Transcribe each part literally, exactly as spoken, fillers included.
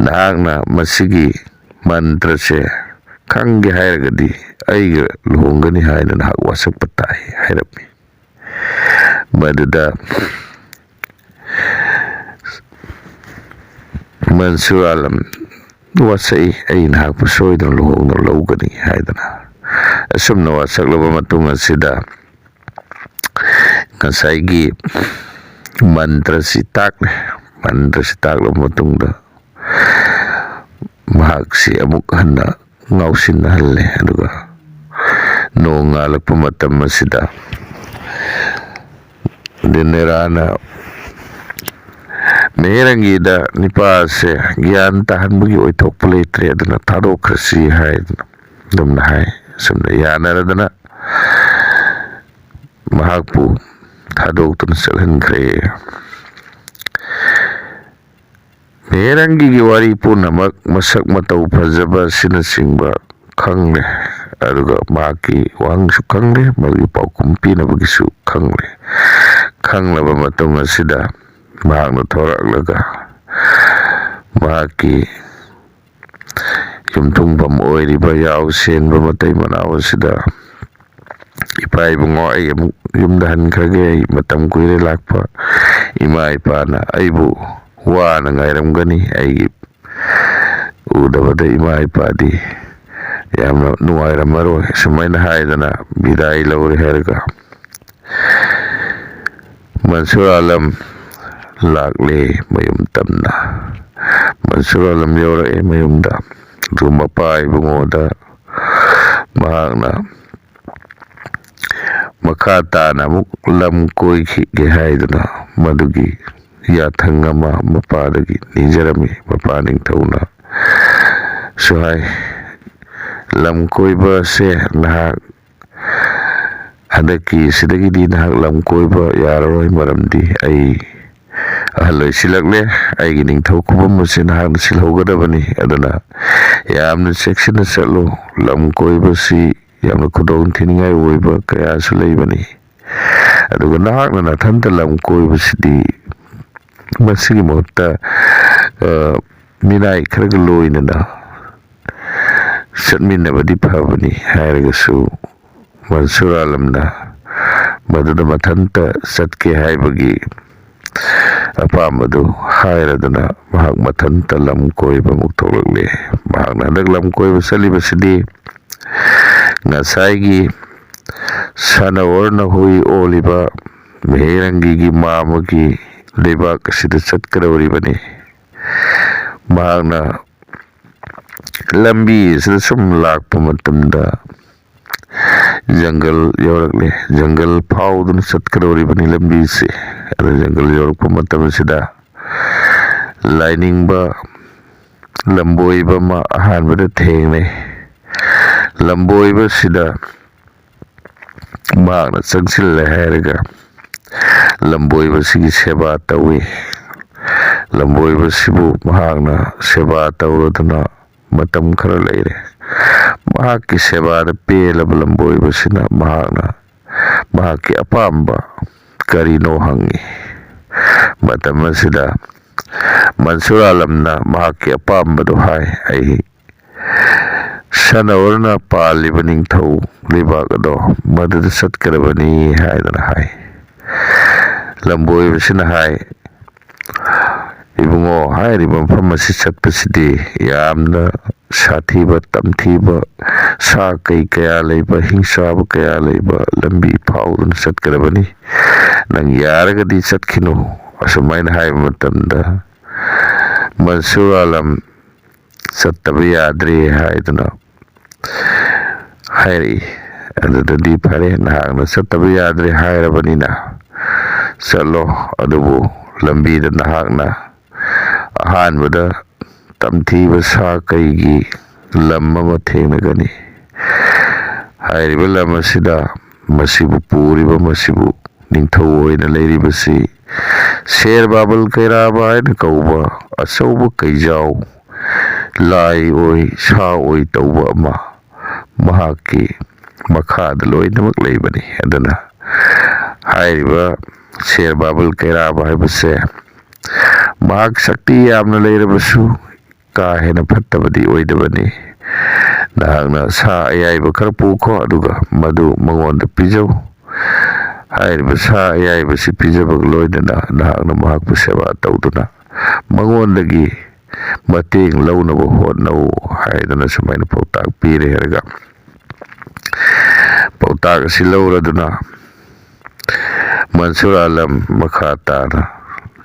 "ꯅꯍꯥꯛꯅ ꯃꯁꯤꯒꯤ ꯃꯟꯇ꯭ꯔꯁꯦ ꯈꯪꯒꯦ ꯍꯥꯏꯔꯒꯗꯤ ꯑꯩꯒ ꯂꯨꯍꯣꯡꯒꯅꯤ ꯍꯥꯏꯅ ꯅꯍꯥꯛ ꯋꯥꯁꯛꯄ ꯇꯥꯏ" ꯍꯥꯏꯔꯝꯃꯤ꯫ ꯃꯗꯨꯗ ꯃꯟꯁꯨꯔ ꯑꯥꯂꯝ ꯋꯥꯁꯛꯏ, "ꯑꯩ ꯅꯍꯥꯛꯄꯨ ꯁꯣꯏꯗꯅ ꯂꯨꯍꯣꯡꯗꯨꯅ ꯂꯧꯒꯅꯤ" ꯍꯥꯏꯗꯅ꯫ ꯑꯁꯨꯝꯅ ꯋꯥꯁꯛꯂꯕ ꯃꯇꯨꯡ ꯑꯁꯤꯗ ꯉꯁꯥꯏꯒꯤ ꯃꯟꯇ꯭ꯔꯁꯤ ꯇꯥꯛꯂꯦ꯫ ꯃꯟꯇ꯭ꯔꯁꯤ ꯇꯥꯛꯂꯕ ꯃꯇꯨꯡꯗ ꯃꯍꯥꯛꯁꯤ ꯑꯃꯨꯛ ꯍꯟꯅ ꯉꯥꯎꯁꯤꯟꯅꯍꯜꯂꯦ꯫ ꯑꯗꯨꯒ ꯅꯣꯡꯉꯥꯜꯂꯛꯄ ꯃꯇꯝ ꯑꯁꯤꯗ ꯗꯤꯅꯦꯔꯥꯅ ꯃꯦꯍꯦꯔꯪꯒꯤꯗ ꯅꯤꯄꯥꯁꯦ ꯒ꯭ꯌꯥꯟ ꯇꯥꯍꯟꯕꯒꯤ ꯑꯣꯏꯊꯣꯛꯄ ꯂꯩꯇ꯭ꯔꯦ, ꯑꯗꯨꯅ ꯊꯥꯗꯣꯛꯈ꯭ꯔꯁꯤ ꯍꯥꯏꯗꯅ ꯑꯗꯨꯝꯅ ꯍꯥꯏ꯫ ꯑꯁꯨꯝꯅ ꯌꯥꯅꯔꯗꯅ ꯃꯍꯥꯛꯄꯨ ꯊꯥꯗꯣꯛꯇꯨꯅ ꯆꯠꯍꯟꯈ꯭ꯔꯦ꯫ ꯃꯦꯍꯦꯔꯪꯒꯤꯒꯤ ꯋꯥꯔꯤ ꯄꯨꯝꯅꯃꯛ, ꯃꯁꯛ ꯃꯇꯧ ꯐꯖꯕ ꯑꯁꯤꯅꯆꯤꯡꯕ ꯈꯪꯂꯦ, ꯑꯗꯨꯒ ꯃꯍꯥꯛꯀꯤ ꯋꯥꯍꯪꯁꯨ ꯈꯪꯂꯦ, ꯃꯗꯨꯒꯤ ꯄꯥꯎꯈꯨꯝ ꯄꯤꯅꯕꯒꯤꯁꯨ ꯈꯪꯂꯦ꯫ ꯈꯪꯂꯕ ꯃꯇꯨꯡ ꯑꯁꯤꯗ ꯃꯍꯥꯛꯅ ꯊꯣꯔꯛꯂꯒ ꯃꯍꯥꯛꯀꯤ ꯌꯨꯝꯊꯨꯡꯐꯝ ꯑꯣꯏꯔꯤꯕ ꯌꯥꯎ ꯁꯦꯟꯕ ꯃꯇꯩ ꯃꯅꯥꯎ ꯑꯁꯤꯗ, "ꯏꯄꯥ ꯏꯕꯨꯡꯉꯣ, ꯑꯩ ꯑꯃꯨꯛ ꯌꯨꯝꯗ ꯍꯟꯈ꯭ꯔꯒꯦ꯫ ꯑꯩ ꯃꯇꯝ ꯀꯨꯏꯔꯦ ꯂꯥꯛꯄ꯫ ꯏꯃꯥ ꯏꯄꯥꯅ ꯑꯩꯕꯨ ꯋꯥꯅ ꯉꯥꯏꯔꯝꯒꯅꯤ꯫ ꯑꯩꯒꯤ ꯎꯗꯕꯗ ꯏꯃꯥ ꯏꯄꯥꯗꯤ ꯌꯥꯝꯅ ꯅꯨꯡꯉꯥꯏꯔꯝꯃꯔꯣꯏ", ꯁꯨꯃꯥꯏꯅ ꯍꯥꯏꯗꯅ ꯕꯤꯗꯥꯏ ꯂꯧꯔꯦ ꯍꯥꯏꯔꯒ ꯃꯟꯁꯨꯔ ꯑꯥꯂꯝ ꯂꯥꯛꯂꯦ ꯃꯌꯨꯝ ꯇꯝꯅ꯫ ꯃꯟꯁꯨꯔ ꯑꯥꯂꯝ ꯌꯧꯔꯛꯑꯦ ꯃꯌꯨꯝꯗ꯫ ꯑꯗꯨ ꯃꯄꯥ ꯏꯕꯨꯡꯉꯣꯗ ꯃꯍꯥꯛꯅ ꯃꯈꯥ ꯇꯥꯅ ꯑꯃꯨꯛ ꯂꯝ ꯀꯣꯏꯈꯤꯒꯦ ꯍꯥꯏꯗꯨꯅ ꯃꯗꯨꯒꯤ ꯌꯥꯊꯪ ꯑꯃ ꯃꯄꯥꯗꯒꯤ ꯅꯤꯖꯔꯝꯃꯤ꯫ ꯃꯄꯥ ꯅꯤꯡꯊꯧꯅꯁꯨ ꯍꯥꯏ, "ꯂꯝ ꯀꯣꯏꯕꯁꯦ ꯅꯍꯥꯛ ꯍꯟꯗꯛꯀꯤ ꯁꯤꯗꯒꯤꯗꯤ ꯅꯍꯥꯛ ꯂꯝ ꯀꯣꯏꯕ ꯌꯥꯔꯔꯣꯏ, ꯃꯔꯝꯗꯤ ꯑꯩ ꯑꯍꯜ ꯑꯣꯏꯁꯤꯜꯂꯛꯂꯦ꯫ ꯑꯩꯒꯤ ꯅꯤꯡꯊꯧ ꯈꯨꯕꯝ ꯑꯁꯤ ꯅꯍꯥꯛꯅ ꯁꯤꯜꯍꯧꯒꯗꯕꯅꯤ꯫ ꯑꯗꯨꯅ ꯌꯥꯝꯅ ꯆꯦꯛꯁꯤꯟꯅ ꯆꯠꯂꯨ꯫ ꯂꯝ ꯀꯣꯏꯕꯁꯤ ꯌꯥꯝꯅ ꯈꯨꯗꯣꯡ ꯊꯤꯅꯤꯡꯉꯥꯏ ꯑꯣꯏꯕ ꯀꯌꯥꯁꯨ ꯂꯩꯕꯅꯤ꯫ ꯑꯗꯨꯒ ꯅꯍꯥꯛꯅ ꯅꯊꯟꯇ ꯂꯝ ꯀꯣꯏꯕꯁꯤꯗꯤ ꯃꯁꯤꯒꯤ ꯃꯍꯨꯠꯇ, ꯑ, ꯃꯤꯅꯥꯏ ꯈꯔꯒ ꯂꯣꯏꯅꯅ ꯆꯠꯃꯤꯟꯅꯕꯗꯤ ꯐꯕꯅꯤ ꯍꯥꯏꯔꯒꯁꯨ, ꯃꯟꯁꯨꯔ ꯑꯥꯂꯝꯅ ꯃꯗꯨꯗ ꯃꯊꯟꯇ ꯆꯠꯀꯦ ꯍꯥꯏꯕꯒꯤ ꯑꯄꯥꯝꯕꯗꯨ ꯍꯥꯏꯔꯗꯨꯅ ꯃꯍꯥꯛ ꯃꯊꯟꯇ ꯂꯝ ꯀꯣꯏꯕ ꯑꯃꯨꯛ ꯊꯣꯛꯂꯛꯂꯦ꯫ ꯃꯍꯥꯛꯅ ꯍꯟꯗꯛ ꯂꯝ ꯀꯣꯏꯕ ꯆꯠꯂꯤꯕꯁꯤꯗꯤ ꯉꯁꯥꯏꯒꯤ ꯁꯅꯥꯋꯔꯅ ꯍꯨꯏ ꯑꯣꯜꯂꯤꯕ ꯃꯦꯍꯦꯔꯪꯒꯤꯒꯤ ꯃꯥꯃꯒꯤ ꯂꯩꯕꯥꯛ ꯑꯁꯤꯗ ꯆꯠꯀꯗꯧꯔꯤꯕꯅꯤ꯫ ꯃꯍꯥꯛꯅ ꯂꯝꯕꯤ ꯑꯁꯤꯗ ꯁꯨꯝ ꯂꯥꯛꯄ ꯃꯇꯝꯗ ꯖꯪꯒꯜ ꯌꯧꯔꯛꯂꯦ꯫ ꯖꯪꯒꯜ ꯐꯥꯎꯗꯨꯅ ꯆꯠꯀꯗꯧꯔꯤꯕꯅꯤ ꯂꯝꯕꯤꯁꯦ꯫ ꯑꯗꯨ ꯖꯪꯒꯜ ꯌꯧꯔꯛꯄ ꯃꯇꯝꯁꯤꯗ ꯂꯥꯏꯅꯤꯡꯕ ꯂꯝꯕꯣꯏꯕ ꯑꯃ ꯑꯍꯥꯟꯕꯗ ꯊꯦꯡꯅꯩ꯫ ꯂꯝꯕꯣꯏꯕꯁꯤꯗ ꯃꯍꯥꯛꯅ ꯆꯪꯁꯤꯜꯂꯦ ꯍꯥꯏꯔꯒ ꯂꯝꯕꯣꯏꯕꯁꯤꯒꯤ ꯁꯦꯕꯥ ꯇꯧꯏ꯫ ꯂꯝꯕꯣꯏꯕꯁꯤꯕꯨ ꯃꯍꯥꯛꯅ ꯁꯦꯕꯥ ꯇꯧꯔꯗꯨꯅ ꯃꯇꯝ ꯈꯔ ꯂꯩꯔꯦ꯫ ꯃꯍꯥꯛꯀꯤ ꯁꯦꯕꯥꯗ ꯄꯦꯜꯂꯕ ꯂꯝꯕꯣꯏꯕꯁꯤꯅ ꯃꯍꯥꯛꯅ ꯃꯍꯥꯛꯀꯤ ꯑꯄꯥꯝꯕ ꯀꯔꯤꯅꯣ ꯍꯪꯉꯤ꯫ ꯃꯇꯝ ꯑꯁꯤꯗ ꯃꯟꯁꯨꯔ ꯑꯥꯂꯝꯅ ꯃꯍꯥꯛꯀꯤ ꯑꯄꯥꯝꯕꯗꯨ ꯍꯥꯏ, "ꯑꯩ ꯁꯅꯥꯋꯔꯅ ꯄꯥꯜꯂꯤꯕ ꯅꯤꯡꯊꯧ ꯂꯩꯕꯥꯛ ꯑꯗꯣ ꯃꯗꯨꯗ ꯆꯠꯀꯗꯕꯅꯤ" ꯍꯥꯏꯗꯅ ꯍꯥꯏ꯫ ꯂꯝꯕꯣꯏꯕꯁꯤꯅ ꯍꯥꯏ, "ꯏꯕꯨꯡꯉꯣ, ꯍꯥꯏꯔꯤꯕ ꯃꯐꯝ ꯑꯁꯤ ꯆꯠꯄꯁꯤꯗꯤ ꯌꯥꯝꯅ ꯁꯥꯊꯤꯕ, ꯇꯝꯊꯤꯕ, ꯁꯥ ꯀꯩ ꯀꯌꯥ ꯂꯩꯕ, ꯍꯤꯡꯆꯥꯕ ꯀꯌꯥ ꯂꯩꯕ ꯂꯝꯕꯤ ꯐꯥꯎꯗꯨꯅ ꯆꯠꯀꯗꯕꯅꯤ꯫ ꯅꯪ ꯌꯥꯔꯒꯗꯤ ꯆꯠꯈꯤꯅꯨ"꯫ ꯑꯁꯨꯃꯥꯏꯅ ꯍꯥꯏꯕ ꯃꯇꯝꯗ ꯃꯟꯁꯨꯔ ꯑꯥꯂꯝ ꯆꯠꯇꯕ ꯌꯥꯗ꯭ꯔꯦ ꯍꯥꯏꯗꯨꯅ ꯍꯥꯏꯔꯛꯏ꯫ ꯑꯗꯨꯗꯗꯤ ꯐꯔꯦ, ꯅꯍꯥꯛꯅ ꯆꯠꯇꯕ ꯌꯥꯗ꯭ꯔꯦ ꯍꯥꯏꯔꯕꯅꯤꯅ ꯆꯠꯂꯣ, ꯑꯗꯨꯕꯨ ꯂꯝꯕꯤꯗ ꯅꯍꯥꯛꯅ ꯑꯍꯥꯟꯕꯗ ꯇꯝꯊꯤꯕ ꯁꯥ ꯀꯩꯒꯤ ꯂꯝ ꯑꯃ ꯊꯦꯡꯅꯒꯅꯤ꯫ ꯍꯥꯏꯔꯤꯕ ꯂꯝ ꯑꯁꯤꯗ ꯃꯁꯤꯕꯨ ꯄꯨꯔꯤꯕ, ꯃꯁꯤꯕꯨ ꯅꯤꯡꯊꯧ ꯑꯣꯏꯅ ꯂꯩꯔꯤꯕꯁꯤ ꯁꯦꯔ ꯕꯥꯕꯜ ꯀꯩꯔꯥꯕ ꯍꯥꯏꯅ ꯀꯧꯕ ꯑꯆꯧꯕ ꯀꯩꯖꯥꯎ, ꯂꯥꯏ ꯑꯣꯏ ꯁꯥ ꯑꯣꯏ ꯇꯧꯕ ꯑꯃ ꯃꯍꯥꯛꯀꯤ ꯃꯈꯥꯗ ꯂꯣꯏꯅꯃꯛ ꯂꯩꯕꯅꯤ꯫ ꯑꯗꯨꯅ ꯍꯥꯏꯔꯤꯕ ꯁꯦꯔ ꯕꯥꯕꯜ ꯀꯩꯔꯥꯕ ꯍꯥꯏꯕꯁꯦ ꯃꯍꯥꯛ ꯁꯛꯇꯤ ꯌꯥꯝꯅ ꯂꯩꯔꯕꯁꯨ ꯀꯥ ꯍꯦꯟꯅ ꯐꯠꯇꯕꯗꯤ ꯑꯣꯏꯗꯕꯅꯤ꯫ ꯅꯍꯥꯛꯅ ꯁꯥ ꯑꯌꯥꯏꯕ ꯈꯔ ꯄꯨꯈꯣ, ꯑꯗꯨꯒ ꯃꯗꯨ ꯃꯉꯣꯟꯗ ꯄꯤꯖꯧ꯫ ꯍꯥꯏꯔꯤꯕ ꯁꯥ ꯑꯌꯥꯏꯕꯁꯤ ꯄꯤꯖꯕꯒ ꯂꯣꯏꯅꯅ ꯅꯍꯥꯛꯅ ꯃꯍꯥꯛꯄꯨ ꯁꯦꯕꯥ ꯇꯧꯗꯨꯅ ꯃꯉꯣꯟꯗꯒꯤ ꯃꯇꯦꯡ ꯂꯧꯅꯕ ꯍꯣꯠꯅꯧ" ꯍꯥꯏꯗꯅ ꯁꯨꯃꯥꯏꯅ ꯄꯥꯎꯇꯥꯛ ꯄꯤꯔꯦ ꯍꯥꯏꯔꯒ, ꯄꯥꯎꯇꯥꯛ ꯑꯁꯤ ꯂꯧꯔꯗꯨꯅ ꯃꯟꯁꯨꯔ ꯑꯥꯂꯝ ꯃꯈꯥ ꯇꯥꯅ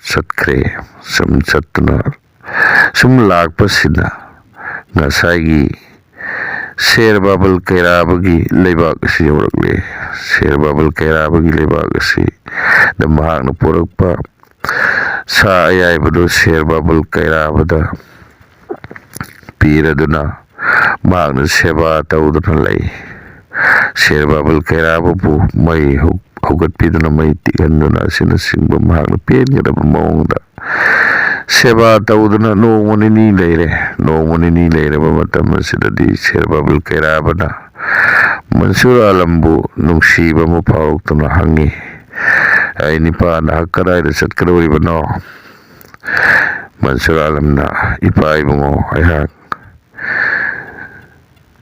ꯆꯠꯈ꯭ꯔꯦ꯫ ꯁꯨꯝ ꯆꯠꯇꯨꯅ ꯁꯨꯝ ꯂꯥꯛꯄꯁꯤꯗ ꯉꯁꯥꯏꯒꯤ ꯁꯦꯔ ꯕꯥꯕꯜ ꯀꯩꯔꯥꯕꯒꯤ ꯂꯩꯕꯥꯛ ꯑꯁꯤ ꯌꯧꯔꯛꯂꯦ꯫ ꯁꯦꯔ ꯕꯥꯕꯜ ꯀꯩꯔꯥꯕꯒꯤ ꯂꯩꯕꯥꯛ ꯑꯁꯤꯗ ꯃꯍꯥꯛꯅ ꯄꯨꯔꯛꯄ ꯁꯥ ꯑꯌꯥꯏꯕꯗꯨ ꯁꯦꯔ ꯕꯥꯕꯜ ꯀꯩꯔꯥꯕꯗ ꯄꯤꯔꯗꯨꯅ ꯃꯍꯥꯛꯅ ꯁꯦꯕꯥ ꯇꯧꯗꯨꯅ ꯂꯩ꯫ ꯁꯦꯔ ꯕꯥꯕꯜ ꯀꯩꯔꯥꯕꯕꯨ ꯃꯩ ꯍꯧ-, ꯍꯧꯒꯠꯄꯤꯗꯨꯅ, ꯃꯩ ꯇꯤꯛꯍꯟꯗꯨꯅ ꯑꯁꯤꯅꯆꯤꯡꯕ ꯃꯍꯥꯛꯅ ꯄꯦꯟꯒꯗꯕ ꯃꯑꯣꯡꯗ ꯁꯦꯕꯥ ꯇꯧꯗꯨꯅ ꯅꯣꯡꯃ ꯅꯤꯅꯤ ꯂꯩꯔꯦ꯫ ꯅꯣꯡꯃ ꯅꯤꯅꯤ ꯂꯩꯔꯕ ꯃꯇꯝ ꯑꯁꯤꯗꯗꯤ ꯁꯦꯔ ꯕꯥꯕꯜ ꯀꯩꯔꯥꯕꯅ ꯃꯟꯁꯨꯔ ꯑꯥꯂꯝꯕꯨ ꯅꯨꯡꯁꯤꯕ ꯑꯃ ꯐꯥꯎꯔꯛꯇꯨꯅ ꯍꯪꯉꯤ, "ꯑꯩ ꯅꯤꯄꯥ, ꯅꯍꯥꯛ ꯀꯗꯥꯏꯗ ꯆꯠꯀꯗꯧꯔꯤꯕꯅꯣ?" ꯃꯟꯁꯨꯔ ꯑꯥꯂꯝꯅ, "ꯏꯄꯥ ꯏꯕꯨꯡꯉꯣ, ꯑꯩꯍꯥꯛ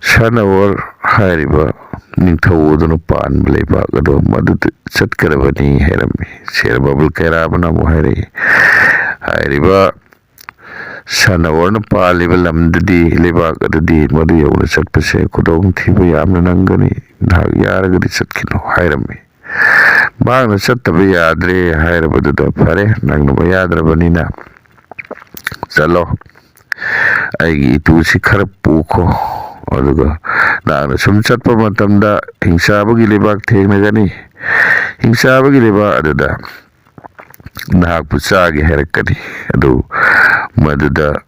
ꯁꯅꯋꯔ ꯍꯥꯏꯔꯤꯕ ꯅꯤꯡꯊꯧ ꯑꯗꯨꯅ ꯄꯥꯟꯕ ꯂꯩꯕꯥꯛ ꯑꯗꯣ ꯃꯗꯨꯗ ꯆꯠꯀꯗꯕꯅꯤ" ꯍꯥꯏꯔꯝꯃꯤ꯫ ꯁꯦꯔ ꯕꯥꯕꯨꯜ ꯀꯩꯔꯥꯕꯅ ꯑꯃꯨꯛ ꯍꯥꯏꯔꯛꯏ, "ꯍꯥꯏꯔꯤꯕ ꯁꯅꯋꯔꯅ ꯄꯥꯜꯂꯤꯕ ꯂꯝꯗꯨꯗꯤ, ꯂꯩꯕꯥꯛ ꯑꯗꯨꯗꯤ, ꯃꯗꯨ ꯌꯧꯅ ꯆꯠꯄꯁꯦ ꯈꯨꯗꯣꯡꯊꯤꯕ ꯌꯥꯝꯅ ꯅꯪꯒꯅꯤ꯫ ꯅꯍꯥꯛ ꯌꯥꯔꯒꯗꯤ ꯆꯠꯈꯤꯅꯨ" ꯍꯥꯏꯔꯝꯃꯤ꯫ ꯃꯍꯥꯛꯅ ꯆꯠꯇꯕ ꯌꯥꯗ꯭ꯔꯦ ꯍꯥꯏꯔꯕꯗꯨꯗ, "ꯐꯔꯦ, ꯅꯪꯅ ꯌꯥꯗ꯭ꯔꯕꯅꯤꯅ ꯆꯠꯂꯣ, ꯑꯩꯒꯤ ꯏꯇꯨꯁꯤ ꯈꯔ ꯄꯨꯈꯣ, ꯑꯗꯨꯒ ꯅꯍꯥꯛꯅ ꯁꯨꯝ ꯆꯠꯄ ꯃꯇꯝꯗ ꯍꯤꯡꯆꯥꯕꯒꯤ ꯂꯩꯕꯥꯛ ꯊꯦꯡꯅꯒꯅꯤ꯫ ꯍꯤꯡꯆꯥꯕꯒꯤ ꯂꯩꯕꯥꯛ ꯑꯗꯨꯗ ꯅꯍꯥꯛꯄꯨ ꯆꯥꯒꯦ ꯍꯥꯏꯔꯛꯀꯅꯤ꯫ ꯑꯗꯨ ꯃꯗꯨꯗ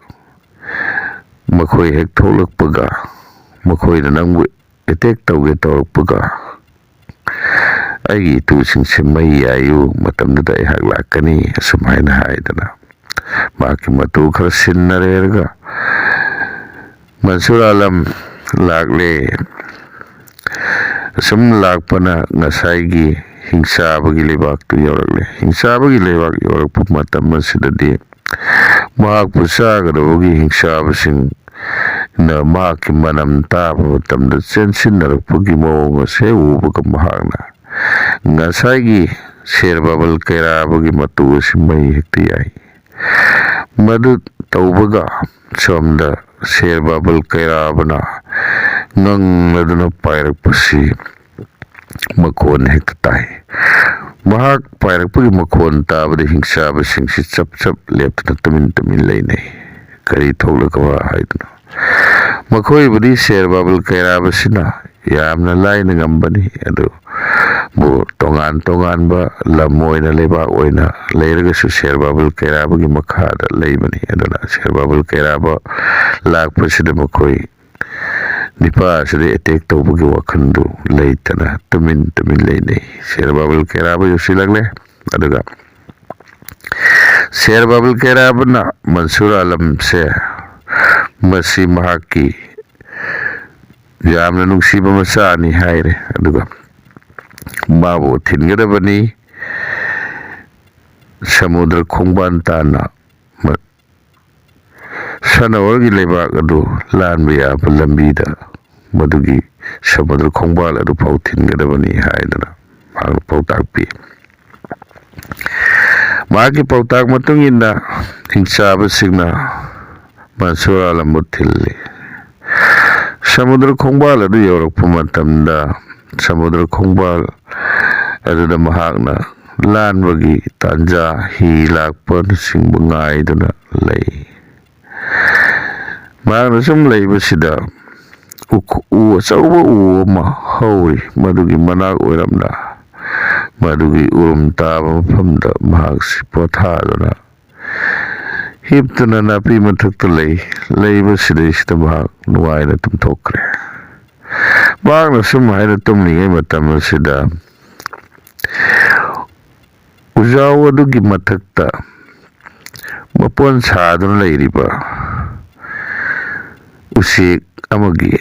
ꯃꯈꯣꯏ ꯍꯦꯛ ꯊꯣꯛꯂꯛꯄꯒ, ꯃꯈꯣꯏꯅ ꯅꯪꯕꯨ ꯑꯦꯇꯦꯛ ꯇꯧꯒꯦ ꯇꯧꯔꯛꯄꯒ, ꯑꯩꯒꯤ ꯏꯇꯨꯁꯤꯡꯁꯦ ꯃꯩ ꯌꯥꯏꯌꯨ ꯃꯇꯝꯗꯨꯗ ꯑꯩꯍꯥꯛ ꯂꯥꯛꯀꯅꯤ", ꯑꯁꯨꯝ ꯍꯥꯏꯅ ꯍꯥꯏꯗꯅ ꯃꯍꯥꯛꯀꯤ ꯃꯇꯨ ꯈꯔ ꯁꯤꯟꯅꯔꯦꯔꯒ ꯃꯟꯁꯨꯔ ꯑꯥꯂꯝ ꯂꯥꯛꯂꯦ꯫ ꯑꯁꯨꯝ ꯂꯥꯛꯄꯅ ꯉꯁꯥꯏꯒꯤ ꯍꯤꯡꯆꯥꯕꯒꯤ ꯂꯩꯕꯥꯛꯇꯨ ꯌꯧꯔꯛꯂꯦ꯫ ꯍꯤꯡꯆꯥꯕꯒꯤ ꯂꯩꯕꯥꯛ ꯌꯧꯔꯛꯄ ꯃꯇꯝ ꯑꯁꯤꯗꯗꯤ ꯃꯍꯥꯛꯄꯨ ꯆꯥꯒꯗꯕꯒꯤ ꯍꯤꯡꯆꯥꯕꯁꯤꯡꯅ ꯃꯍꯥꯛꯀꯤ ꯃꯅꯝ ꯇꯥꯕ ꯃꯇꯝꯗ ꯆꯦꯟꯁꯤꯟꯅꯔꯛꯄꯒꯤ ꯃꯑꯣꯡ ꯑꯁꯦ ꯎꯕꯒ ꯃꯍꯥꯛꯅ ꯉꯁꯥꯏꯒꯤ ꯁꯦꯔ ꯕꯥꯕꯜ ꯀꯩꯔꯥꯕꯒꯤ ꯃꯇꯨ ꯑꯁꯤ ꯃꯩ ꯍꯦꯛꯇ ꯌꯥꯏ꯫ ꯃꯗꯨ ꯇꯧꯕꯒ ꯁꯣꯝꯗ ꯁꯦꯔ ꯕꯥꯕꯜ ꯀꯩꯔꯥꯕꯅ ꯉꯪꯂꯗꯨꯅ ꯄꯥꯏꯔꯛꯄꯁꯤ ꯃꯈꯣꯟ ꯍꯦꯛꯇ ꯇꯥꯏ꯫ ꯃꯍꯥꯛ ꯄꯥꯏꯔꯛꯄꯒꯤ ꯃꯈꯣꯟ ꯇꯥꯕꯗ ꯍꯤꯡꯆꯥꯕꯁꯤꯡꯁꯤ ꯆꯞ ꯆꯞ ꯂꯦꯞꯇꯨꯅ ꯇꯨꯃꯤꯟ ꯇꯨꯃꯤꯟ ꯂꯩꯅꯩ꯫ ꯀꯔꯤ ꯊꯣꯛꯂꯒꯕ ꯍꯥꯏꯗꯨꯅ꯫ ꯃꯈꯣꯏꯕꯨꯗꯤ ꯁꯦꯔ ꯕꯥꯕꯜ ꯀꯩꯔꯥꯕꯁꯤꯅ ꯌꯥꯝꯅ ꯂꯥꯏꯅ ꯉꯝꯕꯅꯤ꯫ ꯑꯗꯨꯕꯨ ꯇꯣꯉꯥꯟ ꯇꯣꯉꯥꯟꯕ ꯂꯝ ꯑꯣꯏꯅ, ꯂꯩꯕꯥꯛ ꯑꯣꯏꯅ ꯂꯩꯔꯒꯁꯨ ꯁꯦꯔ ꯕꯥꯕꯜ ꯀꯩꯔꯥꯕꯒꯤ ꯃꯈꯥꯗ ꯂꯩꯕꯅꯤ꯫ ꯑꯗꯨꯅ ꯁꯦꯔ ꯕꯥꯕꯜ ꯀꯩꯔꯥꯕ ꯂꯥꯛꯄꯁꯤꯗ ꯃꯈꯣꯏ ꯅꯤꯄꯥ ꯑꯁꯤꯗ ꯑꯦꯇꯦꯛ ꯇꯧꯕꯒꯤ ꯋꯥꯈꯜꯗꯨ ꯂꯩꯇꯅ ꯇꯨꯃꯤꯟ ꯇꯨꯃꯤꯟ ꯂꯩꯅꯩ꯫ ꯁꯦꯔ ꯕꯥꯕꯜ ꯀꯩꯔꯥꯕ ꯌꯧꯁꯤꯜꯂꯛꯂꯦ꯫ ꯑꯗꯨꯒ ꯁꯦꯔ ꯕꯥꯕꯜ ꯀꯩꯔꯥꯕꯅ ꯃꯟꯁꯨꯔ ꯑꯂꯝꯁꯦ ꯃꯁꯤ ꯃꯍꯥꯛꯀꯤ ꯌꯥꯝꯅ ꯅꯨꯡꯁꯤꯕ ꯃꯆꯥꯅꯤ ꯍꯥꯏꯔꯦ꯫ ꯑꯗꯨꯒ ꯃꯥꯕꯨ ꯊꯤꯟꯒꯗꯕꯅꯤ ꯁꯃꯨꯗ꯭ꯔ ꯈꯣꯡꯕꯥꯟ ꯇꯥꯟꯅ꯫ ꯃ-, ꯁꯅꯥꯋꯔꯒꯤ ꯂꯩꯕꯥꯛ ꯑꯗꯨ ꯂꯥꯟꯕ ꯌꯥꯕ ꯂꯝꯕꯤꯗ ꯃꯗꯨꯒꯤ ꯁꯃꯨꯗ꯭ꯔ ꯈꯣꯡꯕꯥꯜ ꯑꯗꯨ ꯐꯥꯎ ꯊꯤꯟꯒꯗꯕꯅꯤ ꯍꯥꯏꯗꯨꯅ ꯃꯍꯥꯛꯅ ꯄꯥꯎꯇꯥꯛ ꯄꯤ꯫ ꯃꯍꯥꯛꯀꯤ ꯄꯥꯎꯇꯥꯛ ꯃꯇꯨꯡ ꯏꯟꯅ ꯍꯤꯡꯆꯥꯕꯁꯤꯡꯅ ꯃꯟꯁꯨꯔ ꯑꯂꯝꯕꯨ ꯊꯤꯜꯂꯤ꯫ ꯁꯃꯨꯗ꯭ꯔ ꯈꯣꯡꯕꯥꯜ ꯑꯗꯨ ꯌꯧꯔꯛꯄ ꯃꯇꯝꯗ ꯁꯃꯨꯗ꯭ꯔ ꯈꯣꯡꯕꯥꯜ ꯑꯗꯨꯗ ꯃꯍꯥꯛꯅ ꯂꯥꯟꯕꯒꯤ ꯇꯥꯟꯖꯥ, ꯍꯤ ꯂꯥꯛꯄꯅꯆꯤꯡꯕ ꯉꯥꯏꯗꯨꯅ ꯂꯩ꯫ ꯃꯍꯥꯛꯅ ꯁꯨꯝ ꯂꯩꯕꯁꯤꯗ ꯎꯈ-, ꯎ ꯑꯆꯧꯕ ꯎ ꯑꯃ ꯍꯧꯔꯤ꯫ ꯃꯗꯨꯒꯤ ꯃꯅꯥꯛ ꯑꯣꯏꯔꯞꯅ ꯃꯗꯨꯒꯤ ꯎꯔꯨꯝ ꯇꯥꯕ ꯃꯐꯝꯗ ꯃꯍꯥꯛꯁꯤ ꯄꯣꯊꯥꯗꯨꯅ ꯍꯤꯞꯇꯨꯅ ꯅꯥꯄꯤ ꯃꯊꯛꯇ ꯂꯩ꯫ ꯂꯩꯕꯁꯤꯗꯩꯁꯤꯗ ꯃꯍꯥꯛ ꯅꯨꯡꯉꯥꯏꯅ ꯇꯨꯝꯊꯣꯛꯈ꯭ꯔꯦ꯫ ꯃꯍꯥꯛꯅ ꯁꯨꯝ ꯍꯥꯏꯅ ꯇꯨꯝꯂꯤꯉꯩ ꯃꯇꯝ ꯑꯁꯤꯗ ꯎꯖꯥꯎ ꯑꯗꯨꯒꯤ ꯃꯊꯛꯇ ꯃꯄꯣꯟ ꯁꯥꯗꯨꯅ ꯂꯩꯔꯤꯕ ꯎꯆꯦꯛ ꯑꯃꯒꯤ,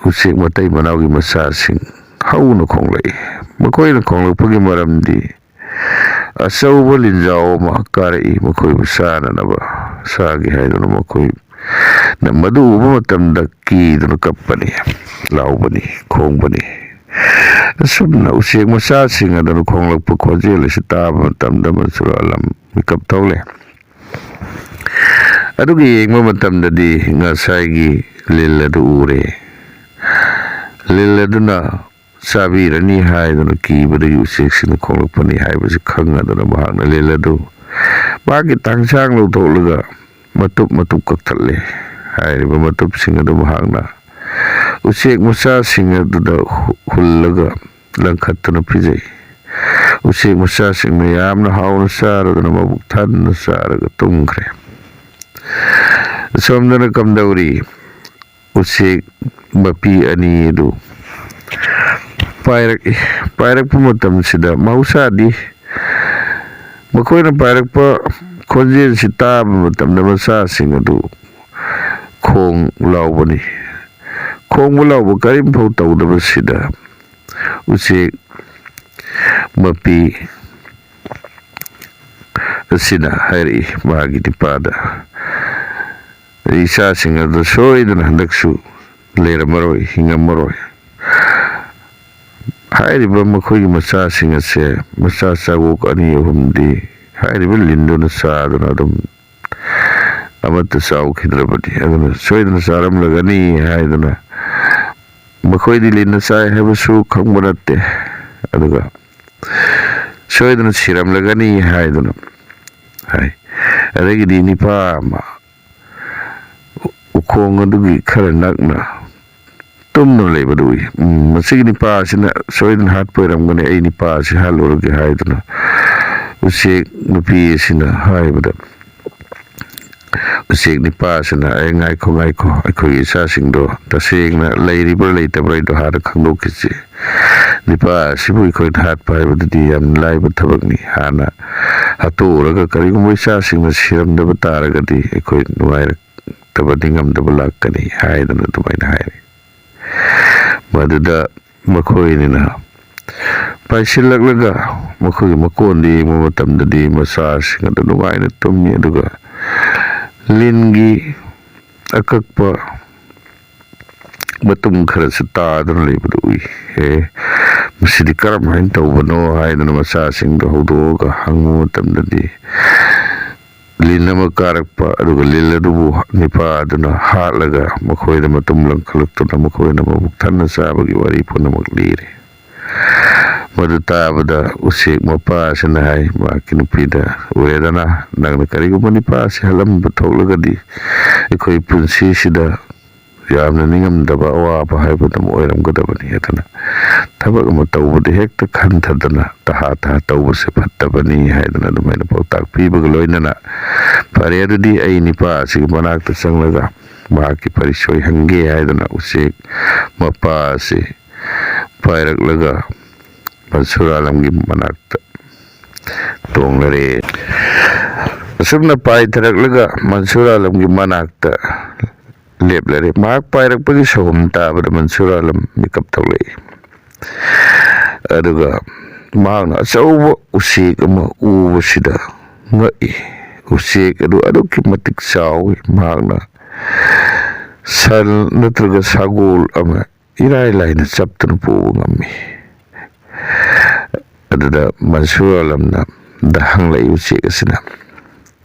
ꯎꯆꯦꯛ ꯃꯇꯩ ꯃꯅꯥꯎꯒꯤ ꯃꯆꯥꯁꯤꯡ ꯍꯧꯅ ꯈꯣꯡꯂꯛꯏ꯫ ꯃꯈꯣꯏꯅ ꯈꯣꯡꯂꯛꯄꯒꯤ ꯃꯔꯝꯗꯤ ꯑꯆꯧꯕ ꯂꯤꯟꯖꯥꯎ ꯑꯃ ꯀꯥꯔꯛꯏ, ꯃꯈꯣꯏꯕꯨ ꯆꯥꯅꯅꯕ꯫ ꯆꯥꯒꯦ ꯍꯥꯏꯗꯨꯅ ꯃꯈꯣꯏꯅ ꯃꯗꯨ ꯎꯕ ꯃꯇꯝꯗ ꯀꯤꯗꯨꯅ ꯀꯞꯄꯅꯤ, ꯂꯥꯎꯕꯅꯤ, ꯈꯣꯡꯕꯅꯤ꯫ ꯑꯁꯨꯝꯅ ꯎꯆꯦꯛ ꯃꯆꯥꯁꯤꯡ ꯑꯗꯨꯅ ꯈꯣꯡꯂꯛꯄ ꯈꯣꯟꯖꯦꯜ ꯑꯁꯤ ꯇꯥꯕ ꯃꯇꯝꯗ ꯃꯆꯨꯔꯥꯂꯝ ꯃꯤꯀꯞ ꯊꯣꯛꯂꯦ꯫ ꯑꯗꯨꯒ ꯌꯦꯡꯕ ꯃꯇꯝꯗꯗꯤ ꯉꯁꯥꯏꯒꯤ ꯂꯤꯟ ꯑꯗꯨ ꯎꯔꯦ꯫ ꯂꯤꯟ ꯑꯗꯨꯅ ꯆꯥꯕꯤꯔꯅꯤ ꯍꯥꯏꯗꯨꯅ ꯀꯤꯕꯗꯒꯤ ꯎꯆꯦꯛꯁꯤꯡꯅ ꯈꯣꯡꯂꯛꯄꯅꯤ ꯍꯥꯏꯕꯁꯤ ꯈꯪꯉꯗꯨꯅ ꯃꯍꯥꯛꯅ ꯂꯤꯟ ꯑꯗꯨ ꯃꯥꯒꯤ ꯇꯥꯡꯁꯥꯡ ꯂꯧꯊꯣꯛꯂꯒ ꯃꯇꯨꯞ ꯃꯇꯨꯞ ꯀꯛꯊꯠꯂꯦ꯫ ꯍꯥꯏꯔꯤꯕ ꯃꯇꯨꯞꯁꯤꯡ ꯑꯗꯨ ꯃꯍꯥꯛꯅ ꯎꯆꯦꯛ ꯃꯆꯥꯁꯤꯡ ꯑꯗꯨꯗ ꯍꯨ-, ꯍꯨꯜꯂꯒ ꯂꯪꯈꯠꯇꯨꯅ ꯄꯤꯖꯩ꯫ ꯎꯆꯦꯛ ꯃꯆꯥꯁꯤꯡꯅ ꯌꯥꯝꯅ ꯍꯥꯎꯅ ꯆꯥꯔꯗꯨꯅ ꯃꯕꯨꯛ ꯊꯟꯅ ꯆꯥꯔꯒ ꯇꯨꯝꯈ꯭ꯔꯦ꯫ ꯑꯁꯣꯝꯗꯅ ꯀꯝꯗꯧꯔꯤ? ꯎꯆꯦꯛ ꯃꯄꯤ ꯑꯅꯤ ꯑꯗꯨ ꯄꯥꯏꯔꯛꯏ꯫ ꯄꯥꯏꯔꯛꯄ ꯃꯇꯝꯁꯤꯗ ꯃꯍꯧꯁꯥꯗꯤ ꯃꯈꯣꯏꯅ ꯄꯥꯏꯔꯛꯄ ꯈꯣꯟꯖꯦꯜꯁꯤ ꯇꯥꯕ ꯃꯇꯝꯗ ꯃꯆꯥꯁꯤꯡ ꯑꯗꯨ ꯈꯣꯡ ꯂꯥꯎꯕꯅꯤ꯫ ꯈꯣꯡꯕ ꯂꯥꯎꯕ ꯀꯔꯤꯝꯐꯥꯎ ꯇꯧꯗꯕꯁꯤꯗ ꯎꯆꯦꯛ ꯃꯄꯤ ꯑꯁꯤꯅ ꯍꯥꯏꯔꯛꯏ ꯃꯥꯒꯤ ꯅꯤꯄꯥꯗ, "ꯏꯆꯥꯁꯤꯡ ꯑꯗꯨ ꯁꯣꯏꯗꯅ ꯍꯟꯗꯛꯁꯨ ꯂꯩꯔꯝꯃꯔꯣꯏ, ꯍꯤꯡꯉꯝꯃꯔꯣꯏ"꯫ ꯍꯥꯏꯔꯤꯕ ꯃꯈꯣꯏꯒꯤ ꯃꯆꯥꯁꯤꯡ ꯑꯁꯦ ꯃꯆꯥ ꯆꯥꯒꯣꯛ ꯑꯅꯤ ꯑꯍꯨꯝꯗꯤ ꯍꯥꯏꯔꯤꯕ ꯂꯤꯟꯗꯨꯅ ꯆꯥꯗꯨꯅ ꯑꯗꯨꯝ ꯑꯃꯠꯇ ꯆꯥꯎꯈꯤꯗ꯭ꯔꯕꯅꯤ꯫ ꯑꯗꯨꯅ ꯁꯣꯏꯗꯅ ꯆꯥꯔꯝꯂꯒꯅꯤ ꯍꯥꯏꯗꯨꯅ ꯃꯈꯣꯏꯗꯤ ꯂꯤꯟꯅ ꯆꯥꯏ ꯍꯥꯏꯕꯁꯨ ꯈꯪꯕ ꯅꯠꯇꯦ꯫ ꯑꯗꯨꯒ ꯁꯣꯏꯗꯅ ꯁꯤꯔꯝꯂꯒꯅꯤ ꯍꯥꯏꯗꯨꯅ ꯍꯥꯏ꯫ ꯑꯗꯒꯤꯗꯤ ꯅꯤꯄꯥ ꯑꯃ ꯎꯈꯣꯡ ꯑꯗꯨꯒꯤ ꯈꯔ ꯅꯛꯅ ꯇꯨꯝꯗꯨꯅ ꯂꯩꯕꯗꯨ ꯎꯏ꯫ "ꯎꯝ, ꯃꯁꯤꯒꯤ ꯅꯤꯄꯥ ꯑꯁꯤꯅ ꯁꯣꯏꯗꯅ ꯍꯥꯠꯄ ꯑꯣꯏꯔꯝꯒꯅꯤ, ꯑꯩ ꯅꯤꯄꯥ ꯑꯁꯤ ꯍꯥꯠꯂꯨꯔꯒꯦ" ꯍꯥꯏꯗꯨꯅ ꯎꯆꯦꯛ ꯅꯨꯄꯤ ꯑꯁꯤꯅ ꯍꯥꯏꯕꯗ, ꯎꯆꯦꯛ ꯅꯤꯄꯥ ꯑꯁꯤꯅ, "ꯑꯦ, ꯉꯥꯏꯈꯣ, ꯉꯥꯏꯈꯣ, ꯑꯩꯈꯣꯏꯒꯤ ꯏꯆꯥꯁꯤꯡꯗꯣ ꯇꯁꯦꯡꯅ ꯂꯩꯔꯤꯕ꯭ꯔꯥ ꯂꯩꯇꯕ꯭ꯔꯥ ꯍꯥꯏꯗꯣ ꯍꯥꯟꯅ ꯈꯪꯗꯣꯛꯈꯤꯁꯤ꯫ ꯅꯤꯄꯥ ꯑꯁꯤꯕꯨ ꯑꯩꯈꯣꯏꯅ ꯍꯥꯠꯄ ꯍꯥꯏꯕꯗꯨꯗꯤ ꯌꯥꯝ ꯂꯥꯏꯕ ꯊꯕꯛꯅꯤ꯫ ꯍꯥꯟꯅ ꯍꯥꯠꯇꯣꯛꯎꯔꯒ ꯀꯔꯤꯒꯨꯝꯕ ꯏꯆꯥꯁꯤꯡꯅ ꯁꯤꯔꯝꯗꯕ ꯇꯥꯔꯒꯗꯤ ꯑꯩꯈꯣꯏ ꯅꯨꯡꯉꯥꯏꯔꯛꯇꯕ, ꯅꯤꯡꯉꯝꯗꯕ ꯂꯥꯛꯀꯅꯤ" ꯍꯥꯏꯗꯅ ꯑꯗꯨꯃꯥꯏꯅ ꯍꯥꯏꯔꯦ꯫ ꯃꯗꯨꯗ ꯃꯈꯣꯏꯅꯤꯅ ꯄꯥꯏꯁꯤꯜꯂꯛꯂꯒ ꯃꯈꯣꯏꯒꯤ ꯃꯀꯣꯟꯗ ꯌꯦꯡꯕ ꯃꯇꯝꯗꯗꯤ ꯃꯆꯥꯁꯤꯡ ꯑꯗꯨ ꯅꯨꯡꯉꯥꯏꯅ ꯇꯨꯝꯃꯤ꯫ ꯑꯗꯨꯒ ꯂꯤꯟꯒꯤ ꯑꯀꯛꯄ ꯃꯇꯨꯝ ꯈꯔꯁꯨ ꯇꯥꯗꯨꯅ ꯂꯩꯕꯗꯨ ꯎꯏ꯫ "ꯑꯦ, ꯃꯁꯤꯗꯤ ꯀꯔꯝꯍꯥꯏꯅ ꯇꯧꯕꯅꯣ?" ꯍꯥꯏꯗꯨꯅ ꯃꯆꯥꯁꯤꯡꯗꯨ ꯍꯧꯗꯣꯛꯑꯒ ꯍꯪꯕ ꯃꯇꯝꯗꯗꯤ, ꯂꯤꯟ ꯑꯃ ꯀꯥꯔꯛꯄ, ꯑꯗꯨꯒ ꯂꯤꯟ ꯑꯗꯨꯕꯨ ꯅꯤꯄꯥ ꯑꯗꯨꯅ ꯍꯥꯠꯂꯒ ꯃꯈꯣꯏꯗ ꯃꯇꯨꯝ ꯂꯪꯈꯠꯂꯛꯇꯨꯅ ꯃꯈꯣꯏꯅ ꯃꯕꯨꯛ ꯊꯟꯅ ꯆꯥꯕꯒꯤ ꯋꯥꯔꯤ ꯄꯨꯝꯅꯃꯛ ꯂꯤꯔꯦ꯫ ꯃꯗꯨ ꯇꯥꯕꯗ ꯎꯆꯦꯛ ꯃꯄꯥ ꯑꯁꯤꯅ ꯍꯥꯏ ꯃꯍꯥꯛꯀꯤ ꯅꯨꯄꯤꯗ, "ꯎꯔꯦꯗꯅ, ꯅꯪꯅ ꯀꯔꯤꯒꯨꯝꯕ ꯅꯤꯄꯥ ꯑꯁꯤ ꯍꯥꯠꯂꯝꯕ ꯊꯣꯛꯂꯒꯗꯤ ꯑꯩꯈꯣꯏ ꯄꯨꯟꯁꯤꯁꯤꯗ ꯌꯥꯝꯅ ꯅꯤꯡꯉꯝꯗꯕ ꯑꯋꯥꯕ ꯍꯥꯏꯕꯗꯨ ꯑꯃ ꯑꯣꯏꯔꯝꯒꯗꯕꯅꯤ꯫ ꯑꯗꯨꯅ ꯊꯕꯛ ꯑꯃ ꯇꯧꯕꯗ ꯍꯦꯛꯇ ꯈꯟꯊꯗꯅ ꯇꯍꯥ ꯇꯍꯥ ꯇꯧꯕꯁꯦ ꯐꯠꯇꯕꯅꯤ" ꯍꯥꯏꯗꯅ ꯑꯗꯨꯃꯥꯏꯅ ꯄꯥꯎꯇꯥꯛ ꯄꯤꯕꯒ ꯂꯣꯏꯅꯅ, "ꯐꯔꯦ, ꯑꯗꯨꯗꯤ ꯑꯩ ꯅꯤꯄꯥ ꯑꯁꯤꯒꯤ ꯃꯅꯥꯛꯇ ꯆꯪꯂꯒ ꯃꯍꯥꯛꯀꯤ ꯄꯔꯤꯁꯣꯏ ꯍꯪꯒꯦ" ꯍꯥꯏꯗꯅ ꯎꯆꯦꯛ ꯃꯄꯥ ꯑꯁꯤ ꯄꯥꯏꯔꯛꯂꯒ ꯃꯟꯁꯨꯔ ꯑꯥꯂꯝꯒꯤ ꯃꯅꯥꯛꯇ ꯇꯣꯡꯂꯔꯦ꯫ ꯑꯁꯨꯝꯅ ꯄꯥꯏꯊꯔꯛꯂꯒ ꯃꯟꯁꯨꯔ ꯑꯥꯂꯝꯒꯤ ꯃꯅꯥꯛꯇ ꯂꯦꯞꯂꯔꯦ꯫ ꯃꯍꯥꯛ ꯄꯥꯏꯔꯛꯄꯒꯤ ꯁꯍꯨꯝ ꯇꯥꯕꯗ ꯃꯟꯁꯨꯔ ꯑꯥꯂꯝ ꯃꯤꯀꯞ ꯊꯣꯛꯂꯛꯏ꯫ ꯑꯗꯨꯒ ꯃꯍꯥꯛꯅ ꯑꯆꯧꯕ ꯎꯆꯦꯛ ꯑꯃ ꯎꯕꯁꯤꯗ ꯉꯛꯏ꯫ ꯎꯆꯦꯛ ꯑꯗꯨ ꯑꯗꯨꯛꯀꯤ ꯃꯇꯤꯛ ꯆꯥꯎꯏ꯫ ꯃꯍꯥꯛꯅ ꯁꯟ ꯅꯠꯇ꯭ꯔꯒ ꯁꯒꯣꯜ ꯑꯃ ꯏꯔꯥꯏ ꯂꯥꯏꯅ ꯆꯞꯇꯨꯅ ꯄꯨꯕ ꯉꯝꯃꯤ꯫ ꯑꯗꯨꯗ ꯃꯟꯁꯨꯔ ꯑꯥꯂꯝꯅ ꯗ ꯍꯪꯂꯛꯏ ꯎꯆꯦꯛ ꯑꯁꯤꯅ꯫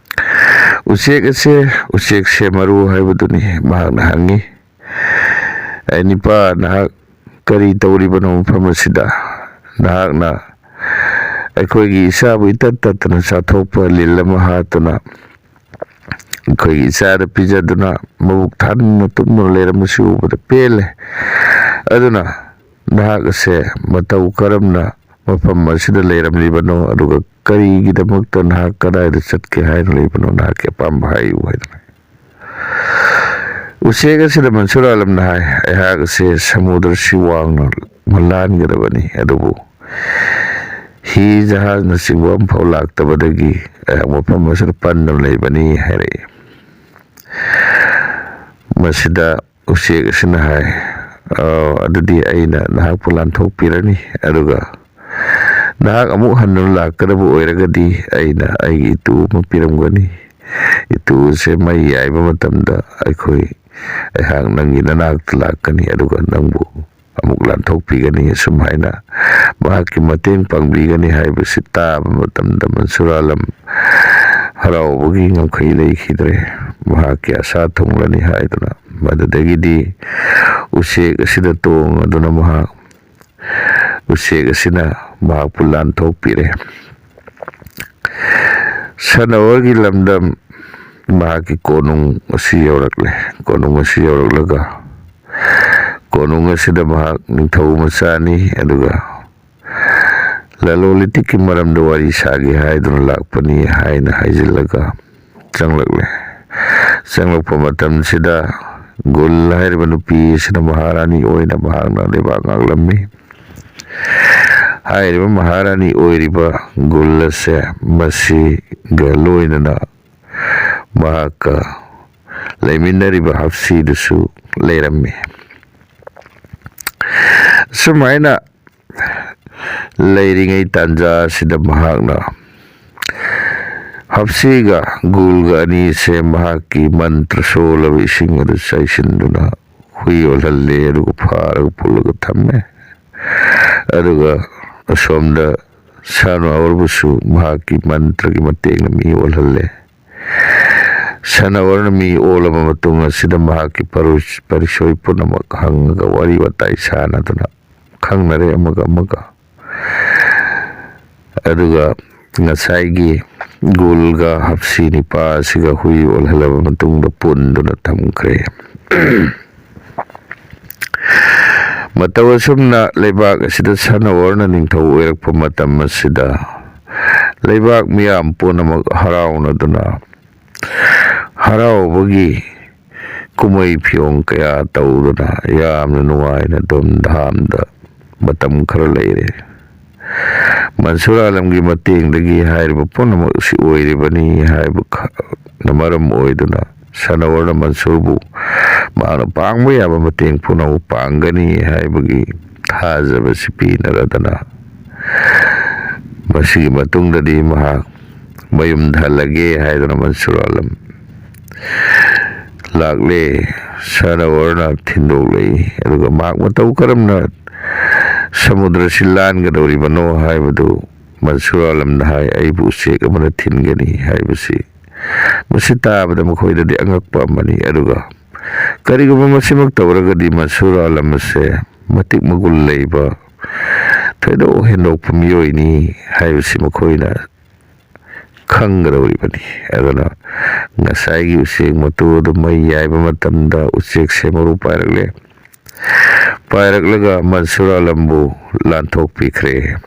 ꯎꯆꯦꯛ ꯑꯁꯦ, ꯎꯆꯦꯛ ꯁꯦ ꯃꯔꯨ ꯍꯥꯏꯕꯗꯨꯅꯤ꯫ ꯃꯍꯥꯛꯅ ꯍꯪꯉꯤ, "ꯑꯩ ꯅꯤꯄꯥ, ꯅꯍꯥꯛ ꯀꯔꯤ ꯇꯧꯔꯤꯕꯅꯣ ꯃꯐꯝ ꯑꯁꯤꯗ? ꯅꯍꯥꯛꯅ ꯑꯩꯈꯣꯏꯒꯤ ꯏꯆꯥꯕꯨ ꯏꯇꯠ ꯇꯠꯇꯅ ꯆꯥꯊꯣꯛꯄ ꯂꯤꯟ ꯑꯃ ꯍꯥꯠꯇꯨꯅ ꯑꯩꯈꯣꯏꯒꯤ ꯏꯆꯥꯗ ꯄꯤꯖꯗꯨꯅ ꯃꯕꯨꯛ ꯊꯟꯅ ꯇꯨꯝꯗꯨꯅ ꯂꯩꯔꯝꯕꯁꯤ ꯎꯕꯗ ꯄꯦꯜꯂꯦ꯫ ꯑꯗꯨꯅ ꯅꯍꯥꯛ ꯑꯁꯦ ꯃꯇꯧ ꯀꯔꯝꯅ ꯃꯐꯝ ꯑꯁꯤꯗ ꯂꯩꯔꯝꯂꯤꯕꯅꯣ, ꯑꯗꯨꯒ ꯀꯔꯤꯒꯤꯗꯃꯛꯇ ꯅꯍꯥꯛ ꯀꯗꯥꯏꯗ ꯆꯠꯀꯦ ꯍꯥꯏꯅ ꯂꯩꯕꯅꯣ? ꯅꯍꯥꯛꯀꯤ ꯑꯄꯥꯝꯕ ꯍꯥꯏꯌꯨ" ꯍꯥꯏꯗꯅ꯫ ꯎꯆꯦꯛ ꯑꯁꯤꯗ ꯃꯟꯁꯨꯔ ꯑꯥꯂꯝꯅ ꯍꯥꯏ, "ꯑꯩꯍꯥꯛ ꯑꯁꯦ ꯁꯃꯨꯗ꯭ꯔꯁꯤ ꯋꯥꯡꯅ ꯂꯥꯟꯒꯗꯕꯅꯤ, ꯑꯗꯨꯕꯨ ꯍꯤ ꯖꯍꯥꯖꯅꯆꯤꯡꯕ ꯑꯃꯐꯥꯎ ꯂꯥꯛꯇꯕꯗꯒꯤ ꯑꯩꯍꯥꯛ ꯃꯐꯝ ꯑꯁꯤꯗ ꯄꯟꯗꯨꯅ ꯂꯩꯕꯅꯤ" ꯍꯥꯏꯔꯛꯏ꯫ ꯃꯁꯤꯗ ꯎꯆꯦꯛ ꯑꯁꯤꯅ ꯍꯥꯏ, ꯑ, ꯑꯗꯨꯗꯤ ꯑꯩꯅ ꯅꯍꯥꯛꯄꯨ ꯂꯥꯟꯊꯣꯛꯄꯤꯔꯅꯤ, ꯑꯗꯨꯒ ꯅꯍꯥꯛ ꯑꯃꯨꯛ ꯍꯟꯗꯨꯅ ꯂꯥꯛꯀꯗꯕ ꯑꯣꯏꯔꯒꯗꯤ ꯑꯩꯅ ꯑꯩꯒꯤ ꯏꯇꯨ ꯑꯃ ꯄꯤꯔꯝꯒꯅꯤ꯫ ꯏꯇꯨꯁꯦ ꯃꯩ ꯌꯥꯏꯕ ꯃꯇꯝꯗ ꯑꯩꯈꯣꯏ, ꯑꯩꯍꯥꯛ ꯅꯪꯒꯤ ꯅꯅꯥꯛꯇ ꯂꯥꯛꯀꯅꯤ, ꯑꯗꯨꯒ ꯅꯪꯕꯨ ꯑꯃꯨꯛ ꯂꯥꯟꯊꯣꯛꯄꯤꯒꯅꯤ꯫ ꯑꯁꯨꯝ ꯍꯥꯏꯅ ꯃꯍꯥꯛꯀꯤ ꯃꯇꯦꯡ ꯄꯥꯡꯕꯤꯒꯅꯤ ꯍꯥꯏꯕꯁꯤ ꯇꯥꯕ ꯃꯇꯝꯗ ꯃꯟꯁꯨꯔ ꯑꯥꯂꯝ ꯍꯔꯥꯎꯕꯒꯤ ꯉꯝꯈꯩ ꯂꯩꯈꯤꯗ꯭ꯔꯦ꯫ ꯃꯍꯥꯛꯀꯤ ꯑꯁꯥ ꯊꯨꯡꯂꯅꯤ ꯍꯥꯏꯗꯨꯅ ꯃꯗꯨꯗꯒꯤꯗꯤ ꯎꯆꯦꯛ ꯑꯁꯤꯗ ꯇꯣꯡꯗꯨꯅ ꯃꯍꯥꯛ, ꯎꯆꯦꯛ ꯑꯁꯤꯅ ꯃꯍꯥꯛꯄꯨ ꯂꯥꯟꯊꯣꯛꯄꯤꯔꯦ꯫ ꯁꯅꯋꯔꯒꯤ ꯂꯝꯗꯝ ꯃꯍꯥꯛꯀꯤ ꯀꯣꯅꯨꯡ ꯑꯁꯤ ꯌꯧꯔꯛꯂꯦ꯫ ꯀꯣꯅꯨꯡ ꯑꯁꯤ ꯌꯧꯔꯛꯂꯒ ꯀꯣꯅꯨꯡ ꯑꯁꯤꯗ ꯃꯍꯥꯛ ꯅꯤꯡꯊꯧ ꯃꯆꯥꯅꯤ, ꯑꯗꯨꯒ ꯂꯂꯣꯟ ꯏꯇꯤꯛꯀꯤ ꯃꯔꯝꯗ ꯋꯥꯔꯤ ꯁꯥꯒꯦ ꯍꯥꯏꯗꯨꯅ ꯂꯥꯛꯄꯅꯤ ꯍꯥꯏꯅ ꯍꯥꯏꯖꯤꯜꯂꯒ ꯆꯪꯂꯛꯂꯦ꯫ ꯆꯪꯂꯛꯄ ꯃꯇꯝꯁꯤꯗ ꯒꯨꯜ ꯍꯥꯏꯔꯤꯕ ꯅꯨꯄꯤ ꯑꯁꯤꯅ ꯃꯍꯥꯔꯥꯅꯤ ꯑꯣꯏꯅ ꯃꯍꯥꯛꯅ ꯂꯩꯕꯥꯛ ꯉꯥꯛꯂꯝꯃꯤ꯫ ꯍꯥꯏꯔꯤꯕ ꯃꯍꯥꯔꯥꯅꯤ ꯑꯣꯏꯔꯤꯕ ꯒꯨꯜ ꯑꯁꯦ ꯃꯁꯤꯒ ꯂꯣꯏꯅꯅ ꯃꯍꯥꯛꯀ ꯂꯩꯃꯤꯟꯅꯔꯤꯕ ꯍꯞꯁꯤꯗꯨꯁꯨ ꯂꯩꯔꯝꯃꯤ꯫ ꯁꯨꯃꯥꯏꯅ ꯂꯩꯔꯤꯉꯩ ꯇꯥꯟꯖꯥ ꯑꯁꯤꯗ ꯃꯍꯥꯛꯅ ꯍꯞꯁꯤꯒ ꯒꯨꯜꯒ ꯑꯅꯤꯁꯦ ꯃꯍꯥꯛꯀꯤ ꯃꯟꯇ꯭ꯔ ꯁꯣꯜꯂꯕ ꯏꯁꯤꯡ ꯑꯗꯨ ꯆꯥꯏꯁꯤꯟꯗꯨꯅ ꯍꯨꯏ ꯑꯣꯜꯍꯜꯂꯦ, ꯑꯗꯨꯒ ꯐꯥꯔꯒ ꯄꯨꯜꯂꯒ ꯊꯝꯃꯦ꯫ ꯑꯗꯨꯒ ꯑꯁꯣꯝꯗ ꯁꯥꯅꯨ ꯑꯋꯔꯕꯨꯁꯨ ꯃꯍꯥꯛꯀꯤ ꯃꯟꯇ꯭ꯔꯒꯤ ꯃꯇꯦꯡꯅ ꯃꯤ ꯑꯣꯜꯍꯜꯂꯦ꯫ ꯁꯥꯅꯨ ꯑꯋꯔꯅ ꯃꯤ ꯑꯣꯜꯂꯕ ꯃꯇꯨꯡ ꯑꯁꯤꯗ ꯃꯍꯥꯛꯀꯤ ꯄꯔꯣꯏ-, ꯄꯔꯤꯁꯣꯏ ꯄꯨꯝꯅꯃꯛ ꯍꯪꯉꯒ ꯋꯥꯔꯤ ꯋꯥꯇꯥꯏ ꯁꯥꯟꯅꯗꯨꯅ ꯈꯪꯅꯔꯦ ꯑꯃꯒ ꯑꯃꯒ꯫ ꯑꯗꯨꯒ ꯉꯁꯥꯏꯒꯤ ꯒꯨꯜꯒ ꯍꯞꯁꯤ ꯅꯤꯄꯥ ꯑꯁꯤꯒ ꯍꯨꯏ ꯑꯣꯜꯍꯜꯂꯕ ꯃꯇꯨꯡꯗ ꯄꯨꯟꯗꯨꯅ ꯊꯝꯈ꯭ꯔꯦ꯫ ꯃꯇꯧ ꯑꯁꯨꯝꯅ ꯂꯩꯕꯥꯛ ꯑꯁꯤꯗ ꯁꯥꯅꯨ ꯑꯋꯔꯅ ꯅꯤꯡꯊꯧ ꯑꯣꯏꯔꯛꯄ ꯃꯇꯝ ꯑꯁꯤꯗ ꯂꯩꯕꯥꯛ ꯃꯤꯌꯥꯝ ꯄꯨꯝꯅꯃꯛ ꯍꯔꯥꯎꯅꯗꯨꯅ ꯍꯔꯥꯎꯕꯒꯤ ꯀꯨꯝꯍꯩ ꯐꯤꯌꯣꯡ ꯀꯌꯥ ꯇꯧꯗꯨꯅ ꯌꯥꯝꯅ ꯅꯨꯡꯉꯥꯏꯅ ꯙꯨꯝꯙꯥꯝꯗ ꯃꯇꯝ ꯈꯔ ꯂꯩꯔꯦ꯫ ꯃꯟꯁꯨꯔ ꯑꯥꯂꯝꯒꯤ ꯃꯇꯦꯡꯗꯒꯤ ꯍꯥꯏꯔꯤꯕ ꯄꯨꯝꯅꯃꯛ ꯑꯁꯤ ꯑꯣꯏꯔꯤꯕꯅꯤ ꯍꯥꯏꯕ ꯈ-, ꯅ ꯃꯔꯝ ꯑꯣꯏꯗꯨꯅ ꯁꯥꯅꯨ ꯑꯋꯔꯅ ꯃꯟꯁꯨꯔꯕꯨ ꯃꯍꯥꯛꯅ ꯄꯥꯡꯕ ꯌꯥꯕ ꯃꯇꯦꯡ ꯄꯨꯝꯅꯃꯛ ꯄꯥꯡꯒꯅꯤ ꯍꯥꯏꯕꯒꯤ ꯊꯥꯖꯕꯁꯤ ꯄꯤꯅꯔꯗꯅ, ꯃꯁꯤꯒꯤ ꯃꯇꯨꯡꯗꯗꯤ ꯃꯍꯥꯛ ꯃꯌꯨꯝꯗ ꯍꯜꯂꯒꯦ ꯍꯥꯏꯗꯨꯅ ꯃꯟꯁꯨꯔ ꯑꯥꯂꯝ ꯂꯥꯛꯂꯦ꯫ ꯁꯥꯅꯋꯔꯅ ꯊꯤꯟꯗꯣꯛꯂꯛꯏ꯫ ꯑꯗꯨꯒ ꯃꯍꯥꯛ ꯃꯇꯧ ꯀꯔꯝꯅ ꯁꯃꯨꯗ꯭ꯔꯁꯤ ꯂꯥꯟꯒꯗꯧꯔꯤꯕꯅꯣ ꯍꯥꯏꯕꯗꯨ ꯃꯟꯁꯨꯔ ꯑꯥꯂꯝꯅ ꯍꯥꯏ, "ꯑꯩꯕꯨ ꯎꯆꯦꯛ ꯑꯃꯅ ꯊꯤꯟꯒꯅꯤ" ꯍꯥꯏꯕꯁꯤ, ꯃꯁꯤ ꯇꯥꯕꯗ ꯃꯈꯣꯏꯗꯗꯤ ꯑꯉꯛꯄ ꯑꯃꯅꯤ꯫ ꯑꯗꯨꯒ ꯀꯔꯤꯒꯨꯝꯕ ꯃꯁꯤꯃꯛ ꯇꯧꯔꯒꯗꯤ ꯃꯟꯁꯨꯔ ꯑꯥꯂꯝ ꯑꯁꯦ ꯃꯇꯤꯛ ꯃꯒꯨꯟ ꯂꯩꯕ, ꯊꯣꯏꯗꯣꯛ ꯍꯦꯟꯗꯣꯛꯄ ꯃꯤꯑꯣꯏꯅꯤ ꯍꯥꯏꯕꯁꯤ ꯃꯈꯣꯏꯅ ꯈꯪꯒꯗꯧꯔꯤꯕꯅꯤ꯫ ꯑꯗꯨꯅ ꯉꯁꯥꯏꯒꯤ ꯎꯆꯦꯛ ꯃꯇꯨ ꯑꯗꯨ ꯃꯩ ꯌꯥꯏꯕ ꯃꯇꯝꯗ ꯎꯆꯦꯛꯁꯦ ꯃꯔꯨ ꯄꯥꯏꯔꯛꯂꯦ꯫ ꯄꯥꯏꯔꯛꯂꯒ ꯃꯟꯁꯨꯔ ꯑꯥꯂꯝꯕꯨ ꯂꯥꯟꯊꯣꯛꯄꯤꯈ꯭ꯔꯦ꯫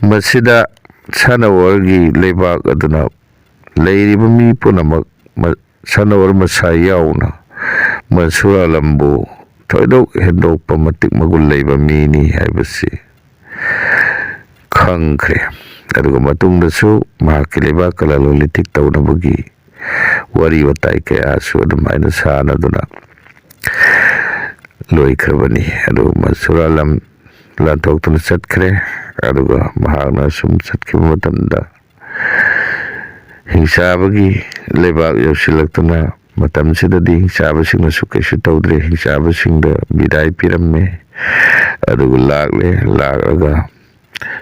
ꯃꯁꯤꯗ ꯁꯥꯅꯋꯔꯒꯤ ꯂꯩꯕꯥꯛ ꯑꯗꯨꯅ ꯂꯩꯔꯤꯕ ꯃꯤ ꯄꯨꯝꯅꯃꯛ, ꯃ-, ꯁꯥꯅꯋꯔ ꯃꯁꯥ ꯌꯥꯎꯅ, ꯃꯟꯁꯨꯔ ꯑꯥꯂꯝꯕꯨ ꯊꯣꯏꯗꯣꯛ ꯍꯦꯟꯗꯣꯛꯄ ꯃꯇꯤꯛ ꯃꯒꯨꯟ ꯂꯩꯕ ꯃꯤꯅꯤ ꯍꯥꯏꯕꯁꯤ ꯈꯪꯈ꯭ꯔꯦ꯫ ꯑꯗꯨꯒ ꯃꯇꯨꯡꯗꯁꯨ ꯃꯍꯥꯛꯀꯤ ꯂꯩꯕꯥꯛꯀ ꯂꯂꯣꯟ ꯏꯇꯤꯛ ꯇꯧꯅꯕꯒꯤ ꯋꯥꯔꯤ ꯋꯥꯇꯥꯏ ꯀꯌꯥꯁꯨ ꯑꯗꯨꯃꯥꯏꯅ ꯁꯥꯟꯅꯗꯨꯅ ꯂꯣꯏꯈ꯭ꯔꯕꯅꯤ꯫ ꯑꯗꯨꯒ ꯃꯟꯁꯨꯔ ꯑꯥꯂꯝ ꯂꯥꯟꯊꯣꯛꯇꯨꯅ ꯆꯠꯈ꯭ꯔꯦ꯫ ꯑꯗꯨꯒ ꯃꯍꯥꯛꯅ ꯁꯨꯝ ꯆꯠꯈꯤꯕ ꯃꯇꯝꯗ ꯍꯤꯡꯆꯥꯕꯒꯤ ꯂꯩꯕꯥꯛ ꯌꯧꯁꯤꯜꯂꯛꯇꯨꯅ, ꯃꯇꯝꯁꯤꯗꯗꯤ ꯍꯤꯡꯆꯥꯕꯁꯤꯡꯅꯁꯨ ꯀꯩꯁꯨ ꯇꯧꯗ꯭ꯔꯦ, ꯍꯤꯡꯆꯥꯕꯁꯤꯡꯗ ꯕꯤꯗꯥꯏ ꯄꯤꯔꯝꯃꯦ꯫ ꯑꯗꯨꯒ ꯂꯥꯛꯂꯦ, ꯂꯥꯛꯂꯒ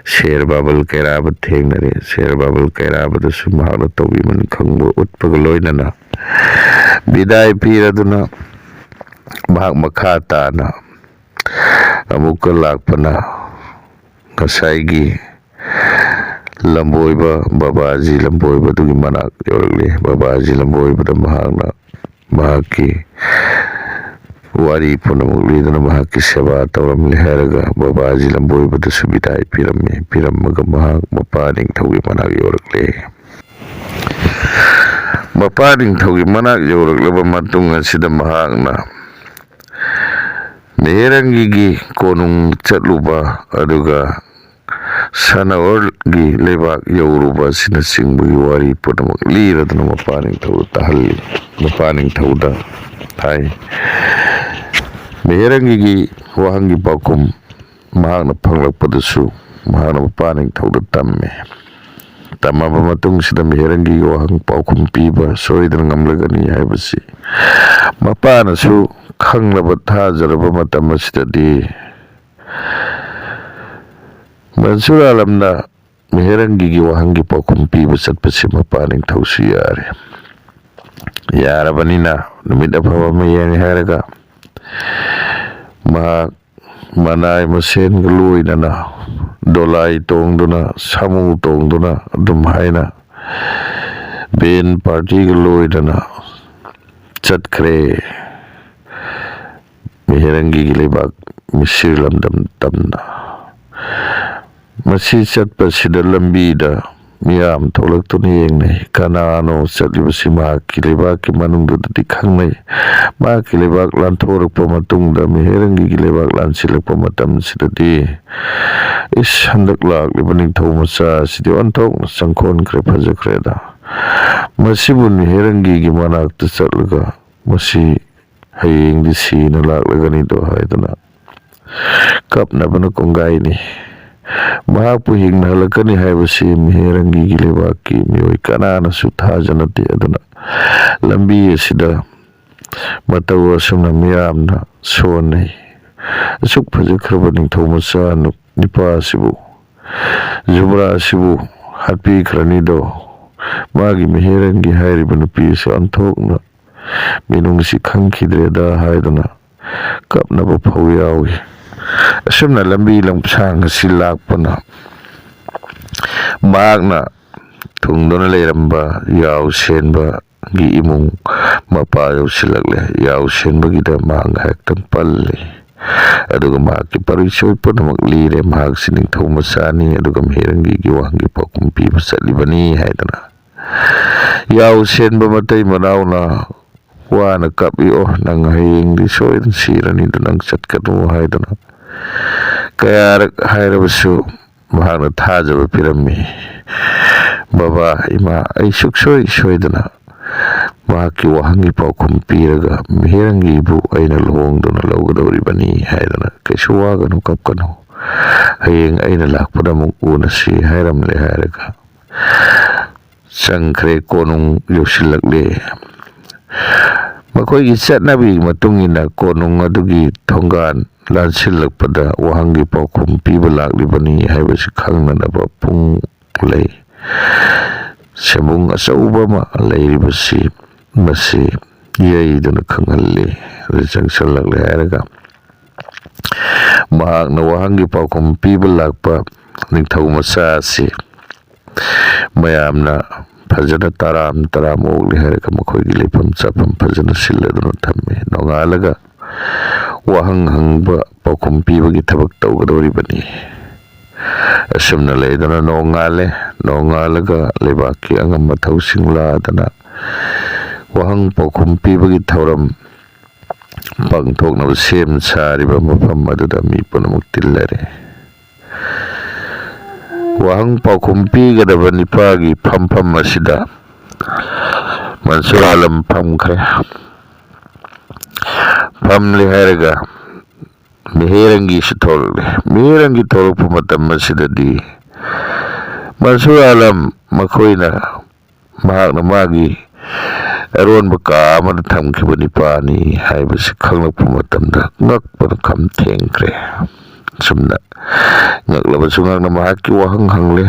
ꯁꯦꯔ ꯕꯥꯕꯜ ꯀꯩꯔꯥꯕ ꯊꯦꯡꯅꯔꯦ꯫ ꯁꯦꯔ ꯕꯥꯕꯜ ꯀꯩꯔꯥꯕꯗꯁꯨ ꯃꯍꯥꯛꯅ ꯇꯧꯕꯤꯃꯟ ꯈꯪꯕ ꯎꯠꯄꯒ ꯂꯣꯏꯅꯅ ꯕꯤꯗꯥꯏ ꯄꯤꯔꯗꯨꯅ ꯃꯍꯥꯛ ꯃꯈꯥ ꯇꯥꯅ ꯑꯃꯨꯛꯀ ꯂꯥꯛꯄꯅ ꯉꯁꯥꯏꯒꯤ ꯂꯝꯕꯣꯏꯕ, ꯕꯕꯥꯖꯤ ꯂꯝꯕꯣꯏꯕꯗꯨꯒꯤ ꯃꯅꯥꯛ ꯌꯧꯔꯛꯂꯤ꯫ ꯕꯕꯥꯖꯤ ꯂꯝꯕꯣꯏꯕꯗ ꯃꯍꯥꯛꯅ ꯃꯍꯥꯛꯀꯤ ꯋꯥꯔꯤ ꯄꯨꯝꯅꯃꯛ ꯂꯤꯗꯨꯅ ꯃꯍꯥꯛꯀꯤ ꯁꯦꯕꯥ ꯇꯧꯔꯝꯂꯦ ꯍꯥꯏꯔꯒ ꯕꯕꯥꯖꯤ ꯂꯝꯕꯣꯏꯕꯗꯁꯨ ꯕꯤꯗꯥꯏ ꯄꯤꯔꯝꯃꯤ꯫ ꯄꯤꯔꯝꯃꯒ ꯃꯍꯥꯛ ꯃꯄꯥ ꯅꯤꯡꯊꯧꯒꯤ ꯃꯅꯥꯛ ꯌꯧꯔꯛꯂꯦ꯫ ꯃꯄꯥ ꯅꯤꯡꯊꯧꯒꯤ ꯃꯅꯥꯛ ꯌꯧꯔꯛꯂꯕ ꯃꯇꯨꯡ ꯑꯁꯤꯗ ꯃꯍꯥꯛꯅ ꯃꯦꯍꯦꯔꯪꯒꯤꯒꯤ ꯀꯣꯅꯨꯡ ꯆꯠꯂꯨꯕ, ꯑꯗꯨꯒ ꯁꯅꯥꯋꯔꯒꯤ ꯂꯩꯕꯥꯛ ꯌꯧꯔꯨꯕ ꯑꯁꯤꯅꯆꯤꯡꯕꯒꯤ ꯋꯥꯔꯤ ꯄꯨꯝꯅꯃꯛ ꯂꯤꯔꯗꯨꯅ ꯃꯄꯥ ꯅꯤꯡꯊꯧꯗ ꯇꯥꯍꯜꯂꯤ꯫ ꯃꯄꯥ ꯅꯤꯡꯊꯧꯗ ꯍꯥꯏ꯫ ꯃꯤꯍꯦꯔꯪꯒꯤꯒꯤ ꯋꯥꯍꯪꯒꯤ ꯄꯥꯎꯈꯨꯝ ꯃꯍꯥꯛꯅ ꯐꯪꯂꯛꯄꯗꯁꯨ ꯃꯍꯥꯛꯅ ꯃꯄꯥ ꯅꯤꯡꯊꯧꯗ ꯇꯝꯃꯤ꯫ ꯇꯝꯃꯕ ꯃꯇꯨꯡꯁꯤꯗ ꯃꯤꯍꯦꯔꯪꯒꯤꯒꯤ ꯋꯥꯍꯪ ꯄꯥꯎꯈꯨꯝ ꯄꯤꯕ ꯁꯣꯏꯗꯅ ꯉꯝꯂꯒꯅꯤ ꯍꯥꯏꯕꯁꯤ ꯃꯄꯥꯅꯁꯨ ꯈꯪꯂꯕ ꯊꯥꯖꯔꯕ ꯃꯇꯝ ꯑꯁꯤꯗꯗꯤ ꯃꯟꯁꯨꯔ ꯑꯥꯂꯝꯅ ꯃꯤꯍꯦꯔꯪꯒꯤꯒꯤ ꯋꯥꯍꯪꯒꯤ ꯄꯥꯎꯈꯨꯝ ꯄꯤꯕ ꯆꯠꯄꯁꯤ ꯃꯄꯥ ꯅꯤꯡꯊꯧꯁꯨ ꯌꯥꯔꯦ꯫ ꯌꯥꯔꯕꯅꯤꯅ ꯅꯨꯃꯤꯠ ꯑꯐꯕ ꯑꯃ ꯌꯦꯡꯉꯦ ꯍꯥꯏꯔꯒ ꯃꯍꯥꯛ ꯃꯅꯥꯏ ꯃꯁꯦꯟꯒ ꯂꯣꯏꯅꯅ ꯗꯣꯂꯥꯏ ꯇꯣꯡꯗꯨꯅ, ꯁꯥꯃꯨ ꯇꯣꯡꯗꯨꯅ ꯑꯗꯨꯝ ꯍꯥꯏꯅ ꯕꯦꯟ ꯄꯥꯔꯇꯤꯒ ꯂꯣꯏꯅꯅ ꯆꯠꯈ꯭ꯔꯦ꯫ ꯃꯤꯍꯦꯔꯪꯒꯤꯒꯤ ꯂꯩꯕꯥꯛ ꯃꯤꯁꯤꯔ ꯂꯝꯗꯝ ꯇꯝꯅ꯫ ꯃꯁꯤ ꯆꯠꯄꯁꯤꯗ ꯂꯝꯕꯤꯗ ꯃꯤꯌꯥꯝ ꯊꯣꯛꯂꯛꯇꯨꯅ ꯌꯦꯡꯅꯩ꯫ ꯀꯅꯥꯅꯣ ꯆꯠꯂꯤꯕꯁꯤ? ꯃꯍꯥꯛꯀꯤ ꯂꯩꯕꯥꯛꯀꯤ ꯃꯅꯨꯡꯗꯨꯗꯗꯤ ꯈꯪꯅꯩ꯫ ꯃꯍꯥꯛꯀꯤ ꯂꯩꯕꯥꯛ ꯂꯥꯟꯊꯣꯔꯛꯄ ꯃꯇꯨꯡꯗ, ꯃꯤꯍꯦꯔꯪꯒꯤꯒꯤ ꯂꯩꯕꯥꯛ ꯂꯥꯟꯁꯤꯜꯂꯛꯄ ꯃꯇꯝꯁꯤꯗꯗꯤ, "ꯏꯁ, ꯍꯟꯗꯛ ꯂꯥꯛꯂꯤꯕ ꯅꯤꯡꯊꯧ ꯃꯆꯥ ꯑꯁꯤꯗꯤ ꯑꯣꯟꯊꯣꯛꯅ ꯆꯪꯈꯣꯟꯈ꯭ꯔꯦ, ꯐꯖꯈ꯭ꯔꯦꯗ꯫ ꯃꯁꯤꯕꯨ ꯃꯤꯍꯦꯔꯪꯒꯤꯒꯤ ꯃꯅꯥꯛꯇ ꯆꯠꯂꯒ ꯃꯁꯤ ꯍꯌꯦꯡꯗꯤ ꯁꯤꯅ ꯂꯥꯛꯂꯒꯅꯤꯗꯣ" ꯍꯥꯏꯗꯨꯅ ꯀꯞꯅꯕꯅ ꯀꯣꯡꯒꯥꯏꯅꯤ꯫ ꯃꯍꯥꯛꯄꯨ ꯍꯤꯡꯅ ꯍꯜꯂꯛꯀꯅꯤ ꯍꯥꯏꯕꯁꯤ ꯃꯤꯍꯦꯔꯪꯒꯤꯒꯤ ꯂꯩꯕꯥꯛꯀꯤ ꯃꯤꯑꯣꯏ ꯀꯅꯥꯅꯁꯨ ꯊꯥꯖꯅꯗꯦ꯫ ꯑꯗꯨꯅ ꯂꯝꯕꯤ ꯑꯁꯤꯗ ꯃꯇꯧ ꯑꯁꯨꯝꯅ ꯃꯤꯌꯥꯝꯅ ꯁꯣꯟꯅꯩ꯫ ꯑꯁꯨꯛ ꯐꯖꯈ꯭ꯔꯕ ꯅꯤꯡꯊꯧ ꯃꯆꯥ ꯅꯨ-, ꯅꯨꯄꯥ ꯑꯁꯤꯕꯨ, ꯖꯨꯕ꯭ꯔꯥ ꯑꯁꯤꯕꯨ ꯍꯥꯠꯄꯤꯈ꯭ꯔꯅꯤꯗꯣ꯫ ꯃꯥꯒꯤ ꯃꯤꯍꯦꯔꯪꯒꯤ ꯍꯥꯏꯔꯤꯕ ꯅꯨꯄꯤ ꯑꯁꯤ ꯑꯣꯟꯊꯣꯛꯅ ꯃꯤꯅꯨꯡꯁꯤ ꯈꯪꯈꯤꯗ꯭ꯔꯦꯗ ꯍꯥꯏꯗꯨꯅ ꯀꯞꯅꯕ ꯐꯥꯎ ꯌꯥꯎꯏ꯫ ꯑꯁꯨꯝꯅ ꯂꯝꯕꯤ ꯂꯝꯁꯥꯡ ꯑꯁꯤ ꯂꯥꯛꯄꯅ ꯃꯍꯥꯛꯅ ꯊꯨꯡꯗꯨꯅ ꯂꯩꯔꯝꯕ ꯌꯥꯎ ꯁꯦꯟꯕꯒꯤ ꯏꯃꯨꯡ ꯃꯄꯥ ꯌꯧꯁꯤꯜꯂꯛꯂꯦ꯫ ꯌꯥꯎ ꯁꯦꯟꯕꯒꯤꯗ ꯃꯍꯥꯛ ꯉꯥꯏꯍꯥꯛꯇꯪ ꯄꯜꯂꯤ꯫ ꯑꯗꯨꯒ ꯃꯍꯥꯛꯀꯤ ꯄꯔꯤꯆꯣꯏ ꯄꯨꯝꯅꯃꯛ ꯂꯤꯔꯦ꯫ ꯃꯍꯥꯛꯁꯤ ꯅꯤꯡꯊꯧ ꯃꯆꯥꯅꯤ, ꯑꯗꯨꯒ ꯃꯤꯍꯦꯔꯪꯒꯤꯒꯤ ꯋꯥꯍꯪꯒꯤ ꯄꯥꯎꯈꯨꯝ ꯄꯤꯕ ꯆꯠꯂꯤꯕꯅꯤ ꯍꯥꯏꯗꯅ꯫ ꯌꯥꯎ ꯁꯦꯟꯕ ꯃꯇꯩ ꯃꯅꯥꯎꯅ ꯋꯥꯅ ꯀꯞꯏ, "ꯑꯣ, ꯅꯪ ꯍꯌꯦꯡꯗꯤ ꯁꯣꯏꯗꯅ ꯁꯤꯔꯅꯤꯗ, ꯅꯪ ꯆꯠꯀꯅꯨ" ꯍꯥꯏꯗꯨꯅ꯫ ꯀꯌꯥꯔꯛ ꯍꯥꯏꯔꯕꯁꯨ ꯃꯍꯥꯛꯅ ꯊꯥꯖꯕ ꯄꯤꯔꯝꯃꯤ꯫ "ꯕꯕꯥ, ꯏꯃꯥ, ꯑꯩ ꯁꯨꯛꯁꯣꯏ ꯁꯣꯏꯗꯅ ꯃꯍꯥꯛꯀꯤ ꯋꯥꯍꯪꯒꯤ ꯄꯥꯎꯈꯨꯝ ꯄꯤꯔꯒ ꯃꯤꯍꯦꯔꯪꯒꯤꯕꯨ ꯑꯩꯅ ꯂꯨꯍꯣꯡꯗꯨꯅ ꯂꯧꯒꯗꯧꯔꯤꯕꯅꯤ" ꯍꯥꯏꯗꯅ, "ꯀꯩꯁꯨ ꯋꯥꯒꯅꯨ, ꯀꯞꯀꯅꯨ, ꯍꯌꯦꯡ ꯑꯩꯅ ꯂꯥꯛꯄꯗ ꯑꯃꯨꯛ ꯎꯅꯁꯤ" ꯍꯥꯏꯔꯝꯂꯦ ꯍꯥꯏꯔꯒ ꯆꯪꯈ꯭ꯔꯦ꯫ ꯀꯣꯅꯨꯡ ꯌꯧꯁꯤꯜꯂꯛꯂꯦ꯫ ꯃꯈꯣꯏꯒꯤ ꯆꯠꯅꯕꯤꯒꯤ ꯃꯇꯨꯡ ꯏꯟꯅ ꯀꯣꯅꯨꯡ ꯑꯗꯨꯒꯤ ꯊꯣꯡꯒꯥꯟ ꯂꯥꯟꯁꯤꯜꯂꯛꯄꯗ ꯋꯥꯍꯪꯒꯤ ꯄꯥꯎꯈꯨꯝ ꯄꯤꯕ ꯂꯥꯛꯂꯤꯕꯅꯤ ꯍꯥꯏꯕꯁꯤ ꯈꯪꯅꯅꯕ ꯄꯨꯡ ꯂꯩ꯫ ꯁꯦꯝꯕꯨꯡ ꯑꯆꯧꯕ ꯑꯃ ꯂꯩꯔꯤꯕꯁꯤ ꯃꯁꯤ ꯌꯩꯗꯨꯅ ꯈꯪꯍꯜꯂꯤ꯫ ꯑꯗꯨ ꯆꯪꯁꯤꯜꯂꯛꯂꯦ ꯍꯥꯏꯔꯒ ꯃꯍꯥꯛꯅ ꯋꯥꯍꯪꯒꯤ ꯄꯥꯎꯈꯨꯝ ꯄꯤꯕ ꯂꯥꯛꯄ ꯅꯤꯡꯊꯧ ꯃꯆꯥ ꯑꯁꯤ ꯃꯌꯥꯝꯅ ꯐꯖꯅ ꯇꯔꯥꯝ ꯇꯔꯥꯝ ꯑꯣꯛꯂꯦ ꯍꯥꯏꯔꯒ ꯃꯈꯣꯏꯒꯤ ꯂꯩꯐꯝ ꯆꯥꯐꯝ ꯐꯖꯅ ꯁꯤꯜꯂꯗꯨꯅ ꯊꯝꯃꯤ꯫ ꯅꯣꯡꯉꯥꯜꯂꯒ ꯋꯥꯍꯪ ꯍꯪꯕ, ꯄꯥꯎꯈꯨꯝ ꯄꯤꯕꯒꯤ ꯊꯕꯛ ꯇꯧꯒꯗꯧꯔꯤꯕꯅꯤ꯫ ꯑꯁꯨꯝꯅ ꯂꯩꯗꯨꯅ ꯅꯣꯡꯉꯥꯜꯂꯦ꯫ ꯅꯣꯡꯉꯥꯜꯂꯒ ꯂꯩꯕꯥꯛꯀꯤ ꯑꯉꯝꯕ ꯊꯧꯁꯤꯡ ꯂꯥꯗꯅ ꯋꯥꯍꯪ ꯄꯥꯎꯈꯨꯝ ꯄꯤꯕꯒꯤ ꯊꯧꯔꯝ ꯄꯥꯡꯊꯣꯛꯅꯕ ꯁꯦꯝ ꯁꯥꯔꯤꯕ ꯃꯐꯝ ꯑꯗꯨꯗ ꯃꯤ ꯄꯨꯝꯅꯃꯛ ꯇꯤꯜꯂꯔꯦ꯫ ꯋꯥꯍꯪ ꯄꯥꯎꯈꯨꯝ ꯄꯤꯒꯗꯕ ꯅꯤꯄꯥꯒꯤ ꯐꯝꯐꯝ ꯑꯁꯤꯗ ꯃꯟꯁꯨꯔ ꯑꯥꯂꯝ ꯐꯝꯈ꯭ꯔꯦ꯫ ꯐꯝꯂꯦ ꯍꯥꯏꯔꯒ ꯃꯤꯍꯦꯔꯪꯒꯤꯁꯨ ꯊꯣꯛꯂꯛꯂꯦ꯫ ꯃꯤꯍꯦꯔꯪꯒꯤ ꯊꯣꯛꯂꯛꯄ ꯃꯇꯝ ꯑꯁꯤꯗꯗꯤ ꯃꯟꯁꯨꯔ ꯑꯥꯂꯝ ꯃꯈꯣꯏꯅ, ꯃꯍꯥꯛꯅ ꯃꯥꯒꯤ ꯑꯔꯣꯟꯕ ꯀꯥ ꯑꯃꯗ ꯊꯝꯈꯤꯕ ꯅꯤꯄꯥꯅꯤ ꯍꯥꯏꯕꯁꯤ ꯈꯪꯂꯛꯄ ꯃꯇꯝꯗ ꯉꯛꯄꯅ ꯈꯝ ꯊꯦꯡꯈ꯭ꯔꯦ꯫ ꯁꯨꯝꯅ ꯉꯛꯂꯕꯁꯨ ꯉꯛꯅ ꯃꯍꯥꯛꯀꯤ ꯋꯥꯍꯪ ꯍꯪꯂꯦ꯫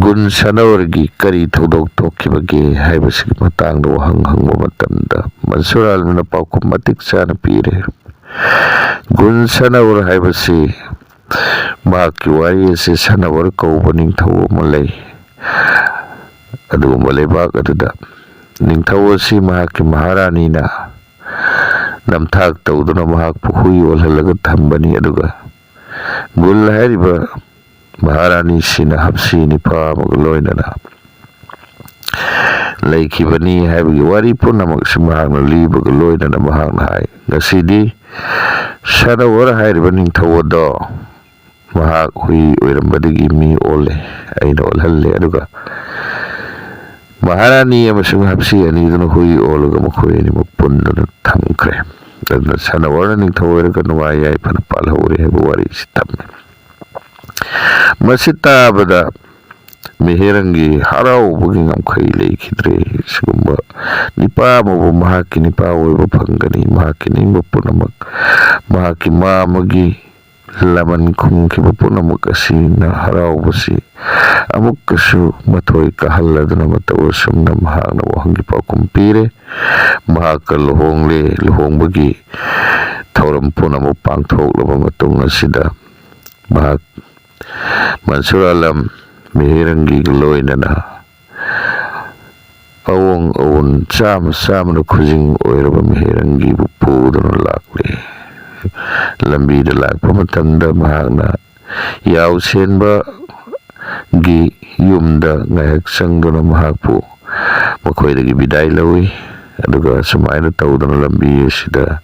ꯒꯨꯟ ꯁꯅꯧꯔꯒꯤ ꯀꯔꯤ ꯊꯧꯗꯣꯛ ꯊꯣꯛꯈꯤꯕꯒꯦ ꯍꯥꯏꯕꯁꯤꯒꯤ ꯃꯇꯥꯡꯗ ꯋꯥꯍꯪ ꯍꯪꯕ ꯃꯇꯝꯗ ꯃꯟꯁꯨꯔ ꯑꯥꯂꯝꯅ ꯄꯥꯎꯈꯨꯝ ꯃꯇꯤꯛ ꯆꯥꯅ ꯄꯤꯔꯦ꯫ ꯒꯨꯟ ꯁꯅꯧꯔ ꯍꯥꯏꯕꯁꯤ ꯃꯍꯥꯛꯀꯤ ꯋꯥꯔꯤ ꯑꯁꯤ ꯁꯅꯧꯔ ꯀꯧꯕ ꯅꯤꯡꯊꯧ ꯑꯃ ꯂꯩ꯫ ꯑꯗꯨꯒꯨꯝꯕ ꯂꯩꯕꯥꯛ ꯑꯗꯨꯗ ꯅꯤꯡꯊꯧ ꯑꯁꯤ ꯃꯍꯥꯛꯀꯤ ꯃꯍꯥꯔꯥꯅꯤꯅ ꯅꯝꯊꯥꯛ ꯇꯧꯗꯨꯅ ꯃꯍꯥꯛꯄꯨ ꯍꯨꯏ ꯑꯣꯜꯍꯜꯂꯒ ꯊꯝꯕꯅꯤ꯫ ꯑꯗꯨꯒ ꯒꯨꯟ ꯍꯥꯏꯔꯤꯕ ꯃꯍꯥꯔꯥꯅꯤꯁꯤꯅ ꯍꯥꯞꯁꯤ ꯅꯤꯄꯥ ꯑꯃꯒ ꯂꯣꯏꯅꯅ ꯂꯩꯈꯤꯕꯅꯤ ꯍꯥꯏꯕꯒꯤ ꯋꯥꯔꯤ ꯄꯨꯝꯅꯃꯛꯁꯤ ꯃꯍꯥꯛꯅ ꯂꯤꯕꯒ ꯂꯣꯏꯅꯅ ꯃꯍꯥꯛꯅ ꯍꯥꯏ, "ꯉꯁꯤꯗꯤ ꯁꯅꯋꯔ ꯍꯥꯏꯔꯤꯕ ꯅꯤꯡꯊꯧ ꯑꯗꯣ ꯃꯍꯥꯛ ꯍꯨꯏ ꯑꯣꯏꯔꯝꯕꯗꯒꯤ ꯃꯤ ꯑꯣꯜꯂꯦ, ꯑꯩꯅ ꯑꯣꯜꯍꯜꯂꯦ꯫ ꯑꯗꯨꯒ ꯃꯍꯥꯔꯥꯅꯤ ꯑꯃꯁꯨꯡ ꯍꯥꯞꯁꯤ ꯑꯅꯤꯗꯨꯅ ꯍꯨꯏ ꯑꯣꯜꯂꯒ ꯃꯈꯣꯏ ꯑꯅꯤꯃꯛ ꯄꯨꯟꯗꯨꯅ ꯊꯝꯈ꯭ꯔꯦ꯫ ꯑꯗꯨꯅ ꯁꯅꯋꯔꯅ ꯅꯤꯡꯊꯧ ꯑꯣꯏꯔꯒ ꯅꯨꯡꯉꯥꯏ ꯌꯥꯏꯐꯅ ꯄꯥꯜꯍꯧꯔꯦ ꯍꯥꯏꯕ ꯋꯥꯔꯤꯁꯤ ꯇꯝꯃꯤ꯫ ꯃꯁꯤ ꯇꯥꯕꯗ ꯃꯤꯍꯦꯔꯪꯒꯤ ꯍꯔꯥꯎꯕꯒꯤ ꯉꯝꯈꯩ ꯂꯩꯈꯤꯗ꯭ꯔꯦ꯫ ꯁꯤꯒꯨꯝꯕ ꯅꯤꯄꯥ ꯑꯃꯕꯨ ꯃꯍꯥꯛꯀꯤ ꯅꯤꯄꯥ ꯑꯣꯏꯕ ꯐꯪꯒꯅꯤ, ꯃꯍꯥꯛꯀꯤ ꯅꯤꯡꯕ ꯄꯨꯝꯅꯃꯛ, ꯃꯍꯥꯛꯀꯤ ꯃꯥ ꯑꯃꯒꯤ ꯂꯃꯟ ꯈꯨꯝꯈꯤꯕ ꯄꯨꯝꯅꯃꯛ ꯑꯁꯤꯅ ꯍꯔꯥꯎꯕꯁꯤ ꯑꯃꯨꯛꯀꯁꯨ ꯃꯊꯣꯏ ꯀꯥꯍꯜꯂꯗꯨꯅ ꯃꯇꯧ ꯑꯁꯨꯝꯅ ꯃꯍꯥꯛꯅ ꯋꯥꯍꯪꯒꯤ ꯄꯥꯎꯈꯨꯝ ꯄꯤꯔꯦ꯫ ꯃꯍꯥꯛꯀ ꯂꯨꯍꯣꯡꯂꯦ꯫ ꯂꯨꯍꯣꯡꯕꯒꯤ ꯊꯧꯔꯝ ꯄꯨꯝꯅꯃꯛ ꯄꯥꯡꯊꯣꯛꯂꯕ ꯃꯇꯨꯡ ꯑꯁꯤꯗ ꯃꯍꯥꯛ ꯃꯟꯁꯨꯔ ꯑꯂꯝ ꯃꯤꯍꯦꯔꯪꯒꯤꯒ ꯂꯣꯏꯅꯅ ꯑꯋꯣꯡ ꯑꯋꯣꯟ ꯆꯥꯝꯃ ꯆꯥꯝꯃꯅ ꯈꯨꯖꯤꯡ ꯑꯣꯏꯔꯕ ꯃꯤꯍꯦꯔꯪꯒꯤꯕꯨ ꯄꯨꯗꯨꯅ ꯂꯥꯛꯂꯦ꯫ ꯂꯝꯕꯤꯗ ꯂꯥꯛꯄ ꯃꯇꯝꯗ ꯃꯍꯥꯛꯅ ꯌꯥꯎꯁꯦꯟꯕꯒꯤ ꯌꯨꯝꯗ ꯉꯥꯏꯍꯥꯛ ꯆꯪꯗꯨꯅ ꯃꯍꯥꯛꯄꯨ ꯃꯈꯣꯏꯗꯒꯤ ꯕꯤꯗꯥꯏ ꯂꯧꯏ꯫ ꯑꯗꯨꯒ ꯁꯨꯃꯥꯏꯅ ꯇꯧꯗꯅ ꯂꯝꯕꯤ ꯑꯁꯤꯗ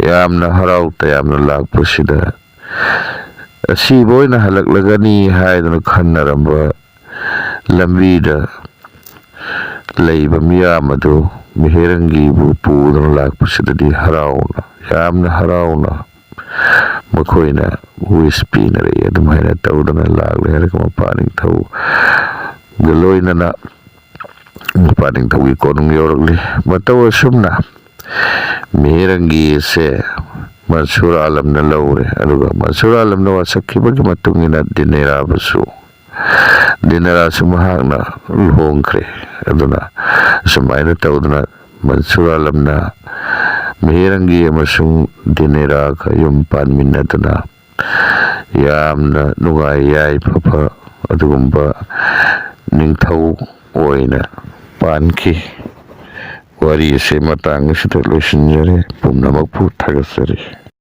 ꯌꯥꯝꯅ ꯍꯔꯥꯎ ꯇꯌꯥꯝꯅ ꯂꯥꯛꯄꯁꯤꯗ ꯑꯁꯤꯕ ꯑꯣꯏꯅ ꯍꯜꯂꯛꯂꯒꯅꯤ ꯍꯥꯏꯗꯨꯅ ꯈꯟꯅꯔꯝꯕ ꯂꯝꯕꯤꯗ ꯂꯩꯕ ꯃꯤꯌꯥꯝ ꯑꯗꯨ ꯃꯤꯍꯦꯔꯪꯒꯤꯕꯨ ꯄꯨꯗꯨꯅ ꯂꯥꯛꯄꯁꯤꯗꯗꯤ ꯍꯔꯥꯎꯅ, ꯌꯥꯝꯅ ꯍꯔꯥꯎꯅ ꯃꯈꯣꯏꯅ ꯋꯤꯁ ꯄꯤꯅꯔꯛꯏ꯫ ꯑꯗꯨꯃꯥꯏꯅ ꯇꯧꯗꯅ ꯂꯥꯛꯂꯦ ꯍꯥꯏꯔꯒ ꯃꯄꯥ ꯅꯤꯡꯊꯧꯒ ꯂꯣꯏꯅꯅ ꯃꯄꯥ ꯅꯤꯡꯊꯧꯒꯤ ꯀꯣꯅꯨꯡ ꯌꯧꯔꯛꯂꯤ꯫ ꯃꯇꯧ ꯑꯁꯨꯝꯅ ꯃꯤꯍꯦꯔꯪꯒꯤ ꯑꯁꯦ ꯃꯟꯁꯨꯔ ꯑꯥꯂꯝꯅ ꯂꯧꯔꯦ꯫ ꯑꯗꯨꯒ ꯃꯟꯁꯨꯔ ꯑꯥꯂꯝꯅ ꯋꯥꯁꯛꯈꯤꯕꯒꯤ ꯃꯇꯨꯡ ꯏꯟꯅ ꯗꯤꯅꯦꯔꯥꯕꯨꯁꯨ, ꯗꯤꯅꯦꯔꯥꯁꯨ ꯃꯍꯥꯛꯅ ꯂꯨꯍꯣꯡꯈ꯭ꯔꯦ꯫ ꯑꯗꯨꯅ ꯑꯁꯨꯃꯥꯏꯅ ꯇꯧꯗꯅ ꯃꯟꯁꯨꯔ ꯑꯥꯂꯝꯅ ꯃꯤꯍꯦꯔꯪꯒꯤ ꯑꯃꯁꯨꯡ ꯗꯤꯅꯦꯔꯥꯒ ꯌꯨꯝ ꯄꯥꯟꯃꯤꯟꯅꯗꯨꯅ ꯌꯥꯝꯅ ꯅꯨꯡꯉꯥꯏ ꯌꯥꯏꯐꯕ ꯑꯗꯨꯒꯨꯝꯕ ꯅꯤꯡꯊꯧ ꯑꯣꯏꯅ ꯄꯥꯟꯈꯤ꯫ ꯋꯥꯔꯤ ꯑꯁꯤ ꯃꯇꯥꯡ ꯑꯁꯤꯗ ꯂꯣꯏꯁꯤꯟꯖꯔꯦ꯫ ꯄꯨꯝꯅꯃꯛꯄꯨ ꯊꯥꯒꯠꯆꯔꯤ꯫